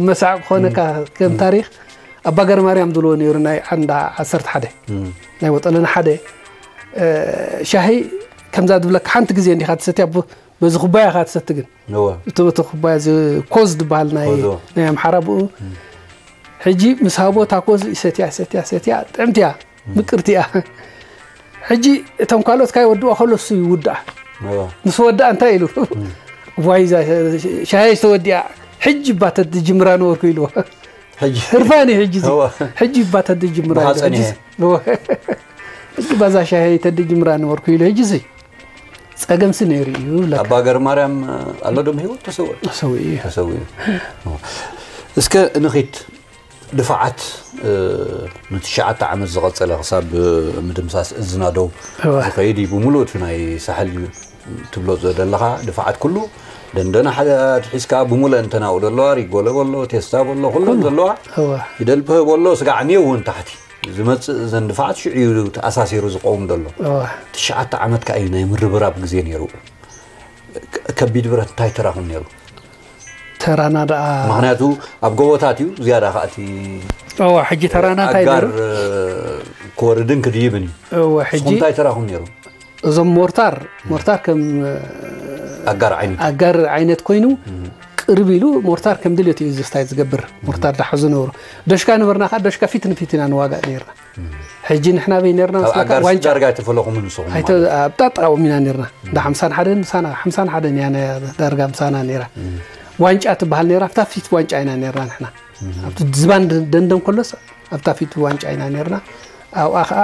መሳዕ ክኾነካ ከም ታሪክ ኣባ ገረ ማርያም ዝብልዎ ነይሩ ናይ ዓንዳ ዓሰርተ ሓደ ናይ ወጠለና ሓደ እ፣ ሻሂ ከምዛ ዝብለካ ሓንቲ ግዜ እንዲኻ ትሰትያ፣ ብ- በዚ ኩባያ ኢኻ ትሰቲ። ግን እወ እቲ እቲ ኩባያ እዚ ኮዝ ዝበሃል ናይ ኮዝ። ናይ ኣምሓራ ብኡ ሕጂ ምስ ሃቦ እታ ኮዝ ይሰትያ ሰትያ ሰትያ ጥዕምቲ እያ፣ ምቅርቲ እያ። ሕጂ እቶም ካልኦት ካይ ወድዋ ከሎ እሱ ይውድኣ። እወ ምስ ወድኣ እንታይ ኢሉ፣ ዋይ እዛ ሻሂ ዝተወዲኣ፣ ሕጂ እባ ተትጅምራ ነበርኩ ኢልዎ። ሕጂ ህርፋን እዩ ሕጂ እዚ። እወ ሕጂ እባ ተትጅምራ ብኻ ኢሉ። ሕጂ ጸኒሐ። እወ። ሕጂ ባዛ ሻሂ ተትጅምራ ነበርኩ ኢሉ። ሕጂ እዚ ጸገምሲ ነይሩ እዩ ብለካ። ኣባ ገር ማርያም ኣሎ ዶ ብህይወት? ተሰውእ ሰው እዩ። ተሰውእ እዩ። እስከ ንኺድ ድፋዓት ንትሽዓተ ዓመት ዝቐጸለ ክሳብ ምድምሳስ እዝና ደው እወ። ዝኸይድ እዩ። ብምሉእ እቲ ናይ ሳሕል እዩ ትብሎ ዘለኻ ድፋዓት ኩሉ ደንደና ሓደ ሒዝካ ብምሉእ እንተናኡ ዘለዋ ሪጎለ በሎ ቴስታ በሎ ኩሎም ዘለዋ እወ። ፊደል ፕህ በሎ ስጋዕ ኔው እውን ታሕቲ ዝመፅእ ዘን ድፋዓት ሽዑ እዩ ተኣሳሲሩ ዝቀውም ዘሎ። እወ። ትሽዓተ ዓመት ከዓ እዩ ናይ ምርብራብ ግዜ ነይሩ። ከ- ከቢድ ብረት እንታይ ተራኹም ነይሩ? ተራና ደኣ ምክንያቱ ኣብ ጎቦታት እዩ ዝያዳ ከኣቲ እወ። ሕጂ ተራና እንታይ ኣጋር ነይሩ? ክወርድን ክድይብን እዩ። እወ። ሕጂ ንስኹም እንታይ ተራኹም ነይሩ? እዞም ሞርታር ሞርታር ከም ኣጋር ዓይነት ኣጋር ዓይነት ኮይኑ ቅርብ ኢሉ ሞርታር ከም ድልየት እዩ ዝስታይ ዝገብር። ሞርታር ዳሕዙ ነበሩ። ደሽካ ነበርና ከዓ ደሽካ ፊት ንፊት ኢና ንዋጋእ ነርና። ሕጂ ንሕና በይ ነርና ካብ መስለካ ኣጋር ዋንጫ ዳርጋ ኣይተፈለኹምን ንስኹም ኣይተ- ኣብ ጣጣኦም ኢና ነርና። እንዳ ሓምሳን ሓደን ምሳና ሓምሳን ሓደን እያ ነ- ዳርጋ ምሳና ነራ። ዋንጫ ትበሃል ነራ ኣብታ ፊት ዋንጫ ኢና ነርና ንሕና። ኣብቲ ዝባን ደ- ደንደን ከሎስ ኣብታ ፊት ዋንጫ ኢና ነርና። ኣብኣ ከዓ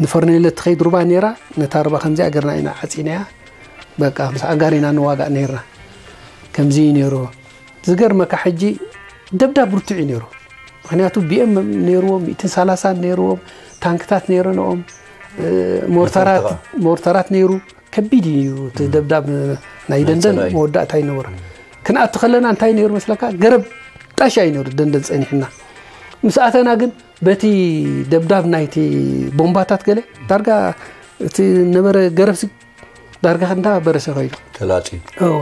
ንፈርኔሎ ትኸይድ ሩባ ነራ። ነታ ሩባ ከምዚኣ ገርና ኢና ዓፂናያ። በቃ ምስ ኣጋር ኢና ንዋጋእ ነርና። ከምዚ እዩ ነይሩ። ዝገርመካ ሕጂ ደብዳብ ብርቱዕ እዩ ነይሩ። ምክንያቱ ቢኤም ነይርዎም፣ ሚእትን ሰላሳን ነይርዎም፣ ታንክታት ነይረንኦም፣ እ፣ ሞርታራት ነፈርቲ ሞርታራት ነይሩ። ከቢድ እዩ እቲ ደብዳብ ናይ ደንደን ጸላኢ። መወዳእታ ይነበሩ። ክንኣቱ ከለና እንታይ ነይሩ መስለካ? ገረብ ጣሻ እዩ ነይሩ ደንደን ጸኒሕና። ምስ ኣተና ግን በቲ ደብዳብ ናይቲ ቦምባታት ገለ ዳርጋ እቲ ነበረ ገረብሲ ዳርጋ ክንዳ በረሰ ከይዱ ተላፂ እወ።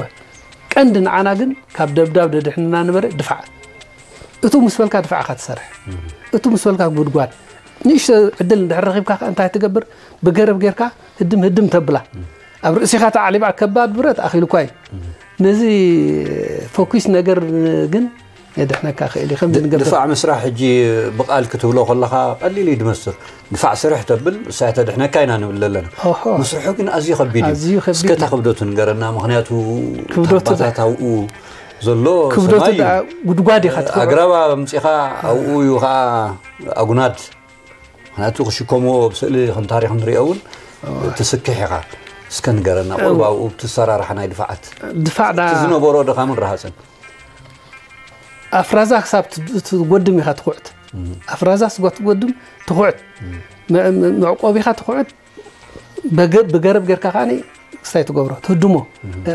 ቀንዲ ንዓና ግን ካብ ደብዳብ ደድሕንና ነበረ ድፋዕ። እቱ ምስ በልካ ድፋዕካ ትሰርሕ። እቱ ምስ በልካ ጉድጓድ። ንእሽቶ ዕድል እንድሕር ረኺብካ ከ እንታይ ትገብር? ብገረብ ጌርካ ህድም ህድም ተብላ። ኣብ ርእሲኻ ተዓሊባ ከባድ ብረት ኣኺሉኳ እዩ። ነዚ ፎኪስ ነገር ግን የድሕነካ ክእል እዩ። ከምዚ ንገብር። ድፋዕ ምስራሕ ሕጂ ብቃል ክትብሎ ከለኻ ቀሊል እዩ ድመስል። ድፋዕ ስርሕ ተብል እሳይ ተድሕነካ ኢና ንብል ኣለና። ኦሆ። ምስርሑ ግን ኣዝዩ ከቢድ እዩ። ኣዝዩ ከቢድ እስከ እታ እዩ። ክብደቱ ንገረና። ምክንያቱ ክብደቱ ታባታት ኣብኡ ዘሎ ክብደቱ ሰማይ እዩ። ደኣ ጉድጓድ ኢኻ ትገብሮ። ኣግራብ ኣምፂኻ ኣብኡ እዩ ከዓ ኣጉናድ። ምክንያቱ ክሽከምዎ ብስእሊ ከም ታሪክ ንሪኦ እውን ትስክሕ ኢኻ። እስከ ንገረና ቁሩብ ኣብኡ ብትሰራርሓ ናይ ድፋዓት ድፋዕ ደኣ እቲ ዝነበሮ ድኻምን ረሃፅን ኣፍራዛ ክሳብ ት- ትጎድም ኢኻ ትኹዕት። ኣፍራዛ ስጓ ትጎድም ትኹዕት። መ- መ- መዕቆቢኻ ትኹዕት። በገ- ብገረብ ጌርካ ከዓኒ ክስታይ ትገብሮ ትህድሞ።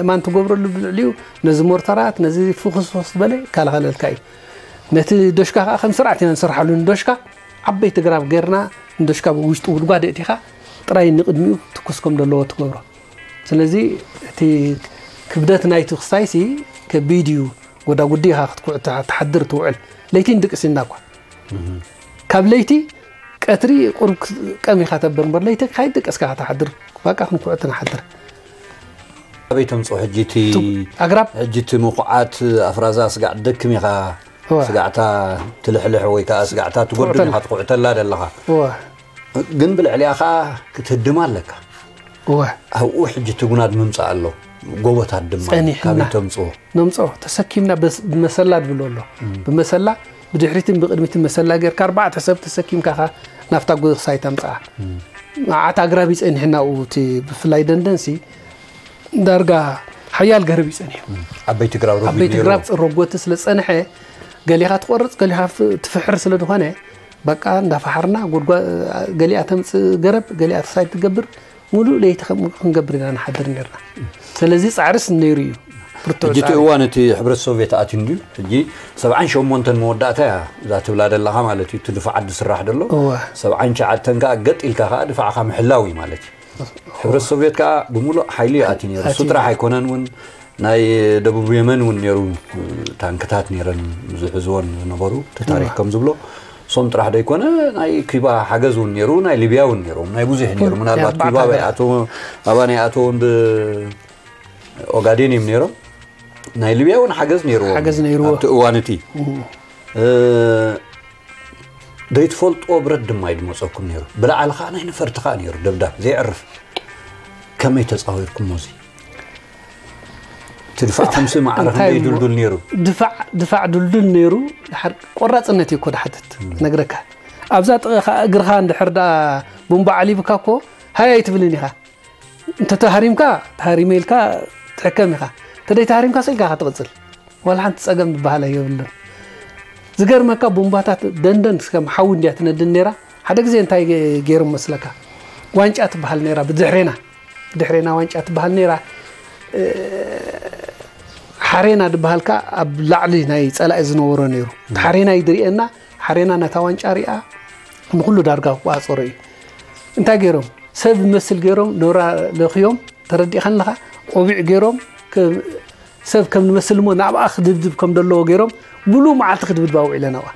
እማን ትገብረሉ ብልዕሊኡ ነዚ ሞርተራት ነዚ ፍኹስ ዝበለ ይከላኸለልካ እዩ። ነቲ ዶሽካ ከዓ ከም ስርዓት ኢና ንሰርሓሉ። ንዶሽካ ዓበይቲ ግራብ ጌርና ንዶሽካ ውሽጡ ጉድጓድ እቲኻ ጥራይ ንቅድሚኡ ትኩስ ከም ዘለዎ ትገብሮ። ስለዚ እቲ ክብደት ናይቲ ክስታይ ሲ ከቢድ እዩ። ጎዳጉዲ ኢኻ ክትኩዕ ትሓድር ትውዕል። ለይቲ ንድቅስ ኢልና እኳ ካብ ለይቲ ቀትሪ ቁሩብ ቀም ኢኻ ተበር እምበር ለይቲ ካይደቀስካ ኢኻ ትሓድር። ባቃ ክንኩዕ ትንሓድር። ኣበይ ተምፅኦ ሕጂ እቲ ኣግራብ ሕጂ እቲ ምኩዓት ኣፍራዛ ስጋዕ ደክም ኢኻ እወ። ስጋዕታ ትልሕልሕ ወይ ከዓ ስጋዕታ ትጎድም ትኩዕተላ። ኢኻ ትኩዕተላ ደለኻ እወ ግን ብልዕሊኣ ከዓ ክትህድማ ኣለካ እወ ኣብኡ ሕጂ እቲ ጉናድ ምምፃእ ኣሎ ጎቦታት ድማ ጸኒሕና። ካበይ ተምፅኦ ነምፅኦ ተሰኪምና በስ- ብመሰላ ድብሎ ኣሎ ብመሰላ ብድሕሪትን ብቅድሚትን መሰላ ጌርካ ኣርባዕተ ሰብ ተሰኪምካ ኻ ናብታ ጎሳይ ተምፅኣ መዓት ኣግራብ ይፀኒሕና ኡ እቲ ብፍላይ ደንደንሲ ዳርጋ ሓያል ገረብ ይፀኒሑ ዓበይቲ ግራብ ረጒድ ዓበይቲ ነይሩ። ግራብ ረጎቲ ስለ ዝፀንሐ ገሊኻ ትቆርፅ ገሊኻ ፍ- ትፍሕር ስለ ዝኾነ በቃ እንዳፈሓርና ጎድጓ ገሊኣ ተምፅእ ገረብ ገሊኣ ተሳይ ትገብር ሙሉእ ለይቲ ከም- ክንገብር ኢና ንሓድር ነርና ስለዚ ፃዕርስ ነይሩ እዩ ብርቱዕ ሕጂ እቲ ፃዕሪ። እዋን እቲ ሕብረት ሶቪየት ኣትዩ እንድዩ ሕጂ ሰብዓን ሸሞንተን መወዳእታ እያ እዛ ትብላ ደለኻ ማለት እዩ እቲ ድፋዓት ዝስራሕ ደሎ እወ ሰብዓን ሸዓተን ከዓ ገጥ ኢልካ ከዓ ድፋዕካ ምሕላው እዩ ማለት እዩ ሕብረት ሶቪየት ከዓ ብምሉእ ሓይሊ እዩ ኣትዩ ነይሩ እሱ ኣትዩ ጥራሕ ኣይኮነን እውን ናይ ደቡብ የመን እውን ነይሩ ታንክታት ነይረን ዝሕዝወን ዝነበሩ እቲ ታሪክ ከም ዝብሎ ሶም ጥራሕ ዘይኮነ ናይ ኪባ ሓገዝ እውን ነይሩ፣ ናይ ሊብያ እውን ነይሮም፣ ናይ ብዙሕ ነይሩ። ምናልባት ኪባ ኣባና ይኣተውን ብኦጋዴን እዮም ነይሮም። ናይ ሊብያ እውን ሓገዝ ነይርዎ። ሓገዝ ነይርዎ። ኣብቲ እዋን እቲ ዘይትፈልጥዎ ብረት ድማ እዩ ድመፀኩም ነይሩ። ብላዕሊ ከዓ ናይ ነፈርቲ ከዓ ነይሩ ደብዳብ ዘይዕርፍ። ከመይ ተፃዊርኩሞ እዚ? ትድፋዕ ከምሲ ማዕረ እንታይ ክንደይ እሞ ድልዱል ነይሩ? ድፋዕ ድፋዕ ድልዱል ነይሩ። ድሓር ቆራፅነት እዩ እኮ ድሓትት ነግረካ። ኣብዛ ጥቕኻ እግርኻ እንድሕር ደኣ ቡምባ ዓሊብካ እኮ ሃይ ኣይትብልን ኢኻ። እንተ ተሃሪምካ ተሃሪመ ኢልካ ትሕከም ኢኻ። ተደይ ተሃሪምካ ስኢልካ ኢኻ ትቕፅል። ዋላ ሓንቲ ፀገም ዝበሃል ኣይብልን። ዝገርመካ ቡምባታት ደንደን ከም ሓዊ እንድያ ትነድን ነይራ። ሓደ ግዜ እንታይ ገይሮም መስለካ? ዋንጫ ትበሃል ነይራ ብድሕሬና። ብድሕሬና ዋንጫ ትበሃል ነይራ። ሓሬና ዝበሃልካ ኣብ ላዕሊ ናይ ፀላኢ ዝነበሮ ነይሩ። ሓሬና ይድርእየና። ሓሬና ነታ ዋንጫ ሪኣ ንኩሉ ዳርጋ ክቋፀሮ እዩ። እንታይ ገይሮም? ሰብ ዝመስል ገይሮም ኖራ ለኽዮም፣ ተረዲእካ ኣለኻ? ቆቢዕ ገይሮም፣ ሰብ ከም ንመስል እሞ ናብኣ ክድብድብ ከም ዘለዎ ገይሮም ሙሉእ መዓልቲ ክድብድባ ውዒለን ኣብኣ።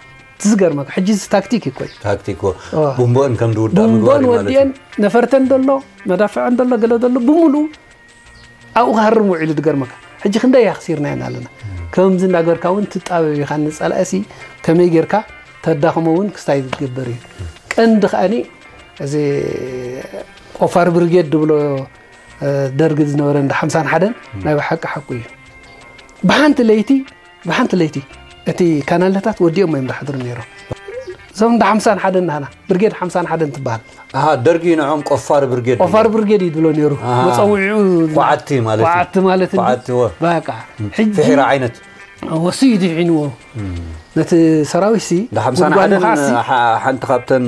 ዝገርመካ ሕጂ እዚ ታክቲክ እዩ እኮ እዩ። ታክቲክ እኮ። እዋ። ቡምቦን ከም ዝውዳእ ምግባር ቡምቦን እዩ ማለት እዩ። ወዲኤን ነፈርተን ዘሎ መዳፍዐን ዘሎ ገለ ዘሎ ብምሉኡ ኣብኡ ክሃርም ውዒሉ ዝገርመካ። ሕጂ ክንደይ ኣኽሲርናየን ኣለና። ከምዚ እንዳገርካ እውን ትጣበብ ኢኻ ንጸላእሲ ከመይ ጌርካ ተዳኽሞ እውን ክስታይ ዝገበር እዩ። ቀንዲ ከኣኒ እዚ ቆፋር ብርጌድ ድብሎ ደርጊ ዝነበረ እንዳ ሓምሳን ሓደን ናይ ብሓቂ ሓቁ እዩ። ብሓንቲ ለይቲ ብሓንቲ ለይቲ እቲ ካናለታት ወዲኦም እዮም ዝሓድሩ ነይሮም። እዞም እንዳ ሓምሳን ሓደን ናህና ብርጌድ ሓምሳን ሓደን ትበሃል። ኣሃ ደርጊ ንዖም ቆፋር ብርጌድ ቆፋር ብርጌድ እዩ ድብሎ ነይሩ። ኣሃ። መፀውዒኡ ኳዓቲ ማለት እዩ። ኳዓቲ ማለት እንዲ- ኳዓቲ ወ- በቃ ሕጂ ፍሒራ ዓይነት ወስዩ ድሒንዎ ነቲ ሰራዊት ሲ እንዳ ሓምሳን ጉድጓድ ሓደን ንኻሲ ሓ- ሓንቲ ካብተን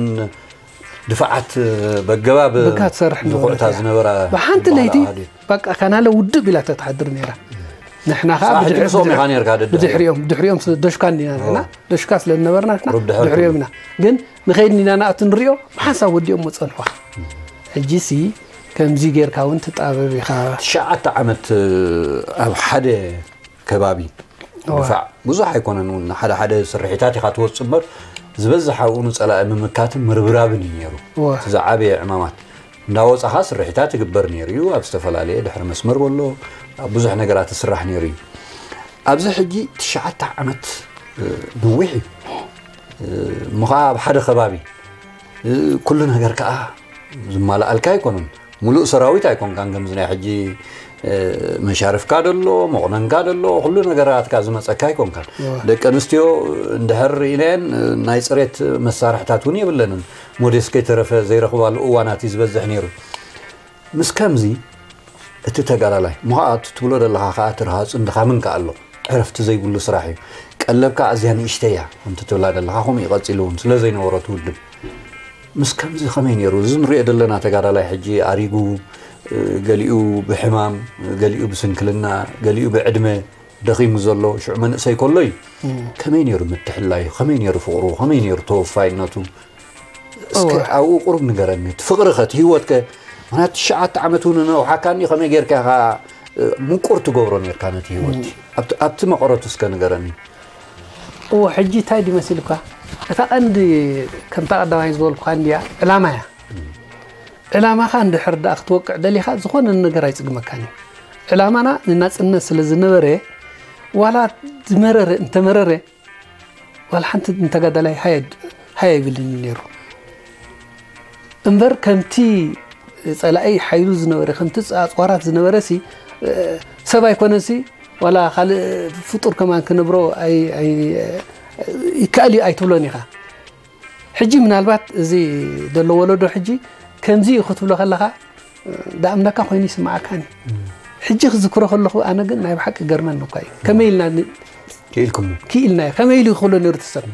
ድፋዓት በገባብ ብካ ትሰርሕ ዝኹዕታ ነበረት እያ። ዝነበራ ብሓንቲ ዝበሃል ለይቲ ኣሃዱ እዩ። በቃ ካናለ ውድብ ኢላ ተትሓድር ነይራ። ንሕና ከዓ ሳሕ ብድሕሪ- ድምሶም ኢኻ ነርካ ደድሕሪ። ብድሕሪኦም ብድሕሪኦም ስለ- ደሽካ እንዲና ንሕና ኦ። ደሽካ ስለ ዝነበርና ንሕና ሩብ ድሕሪ ድሕሪኦም ኢና። ግን ንኸይድ እንዲና ንኣቱ ንሪኦ ብሓንሳብ ወዲኦም መፀንሑኻ። ሕጂ ሲ ከምዚ ጌርካ እውን ትጣበብ ኢኻ። ትሽዓተ ዓመት ኣብ ሓደ ከባቢ እዋ። ድፋዕ ብዙሕ ኣይኮነን እውን ሓደ ሓደ ስርሒታት ኢኻ ትወፅእ እምበር ዝበዝሕ ኣብኡ ንፀላኢ ምምካትን ምርብራብን እዩ ነይሩ። እዋ። እቲ ዝዓበየ ዕማማት እንዳወፃኻ ስርሒታት ይግበር ነይሩ እዩ። ኣብ ዝተፈላለየ ድሕሪ መስመር በሎ ኣብ ብዙሕ ነገራት ይስራሕ ነይሩ እዩ። ኣብዚ ሕጂ ትሽዓተ ዓመት እ፣ ነዊሕ እዩ። እ፣ እሞ ኸዓ ኣብ ሓደ ከባቢ እ፣ ኩሉ ነገር ከዓ ዝማልኣልካ ኣይኮነን። ሙሉእ ሰራዊት ኣይኮንካን ከምዚ ናይ ሕጂ እ፣ መሻርፍካ ደሎ መቑነንካ ደሎ ኩሉ ነገራትካ ዝመፀካ ኣይኮንካን። እዋ። ደቂ ኣንስትዮ እንድሕር ርኢናየን እ፣ ናይ ፅሬት መሳርሕታት እውን የብለንን። ሞዴስ ከይተረፈ ዘይረኽባሉ እዋናት እዩ ዝበዝሕ ነይሩ። ምስ ከምዚ እቲ ተጋዳላይ ምዃ እቲ ትብሎ ዘለኻ ከዓ ትርሃፁን ድኻምን ከዓ ኣሎ። ዕረፍቲ ዘይብሉ ስራሕ እዩ። ቀለብካ ኣዝያ ንእሽተይ እያ ከምቲ ትብላ ዘለኻ ከምኡ እዩ ቀፂሉ እውን ስለ ዘይነበሮ እቲ ውድብ ምስ ከምዚ ከመይ ነይሩ እዚ ንሪኦ ዘለና ተጋዳላይ ሕጂ ኣሪጉ እ፣ ገሊኡ ብሕማም ገሊኡ ብስንክልና ገሊኡ ብዕድመ ደኺሙ ዘሎ ሽዑ መንእሰይ ከሎ እዩ ከመይ ነይሩ ምትሕላዩ ከመይ ነይሩ ፍቕሩ ከመይ ነይሩ ተወፋይነቱ እስከ እወ። ኣብኡ ቁሩብ ንገረኒ እቲ ፍቕሪ ከ እቲ ህይወት ከ ምክንያቱ ትሽዓተ ዓመት እውን ነውሓካ እንዲ ከመይ ጌርካ ኢኻ እ፣ ምቁር ትገብሮ ነርካ ነቲ ህይወት ኣብቲ ኣብቲ መቐረቱ እስከ ንገረኒ እዎ ሕጂ እንታይ ድዩ መሲልካ እታ ቀንዲ ከምታ ቀዳማይ ዝበልኩካ እንድያ ዕላማ እያ ዕላማኻ እንድሕር ደኣ ክትወቅዕ ደሊኻ ዝኾነ ነገር ኣይፅግመካን እዩ ዕላማና ንናፅነት ስለ ዝነበረ ዋላ ዝመረረ እንተመረረ ዋላ ሓንቲ ንተጋዳላይ ሃየ ሃየ ኣይብልን እዩ ነይሩ እምበር ከምቲ ፀላኢ ሓይሉ ዝነበረ ከምቲ ኣፅዋራት ዝነበረ ሲ ሰብ ኣይኮነን ሲ ዋላ ካልእ ፍጡር ከማን ክነብሮ ኣይ- ኣይ- ይከኣል እዩ ኣይትብሎን ኢኻ ሕጂ ምናልባት እዚ ዘሎ ወለዶ ሕጂ ከምዚ እዩ ክትብሎ ከለኻ ዳእምነካ ኮይኑ ይስምዓካን እዩ ሕጂ ክዝክሮ ከለኹ ኣነ ግን ናይ ብሓቂ ገርመኒ እኳ እዩ ከመይ ኢልና ን- ክኢልኩሞ ክኢልናዮ ከመይ ኢሉ ይኽእሎ ነይሩ ትሰብ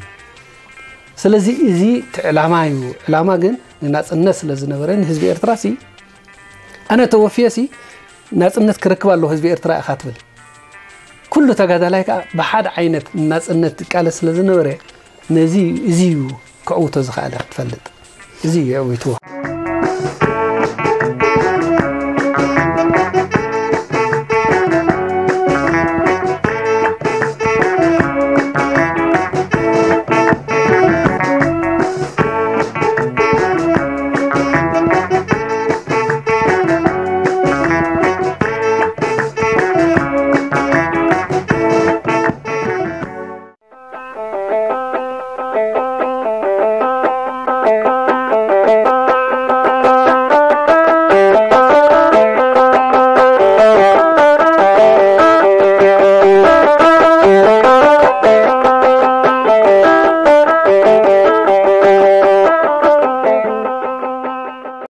ስለዚ እዚ እቲ ዕላማ እዩ ዕላማ ግን ንናፅነት ስለ ዝነበረ ንህዝቢ ኤርትራ ሲ ኣነ ተወፍየ ሲ ናፅነት ክረክብ ኣለዎ ህዝቢ ኤርትራ ኢኻ ትብል ኩሉ ተጋዳላይ ከዓ ብሓደ ዓይነት ናፅነት ይቃለስ ስለ ዝነበረ ነዚ እዚ እዩ ክዕውቶ ዝኸኣለ ክትፈልጥ እዚ እዩ የዕዊትዎ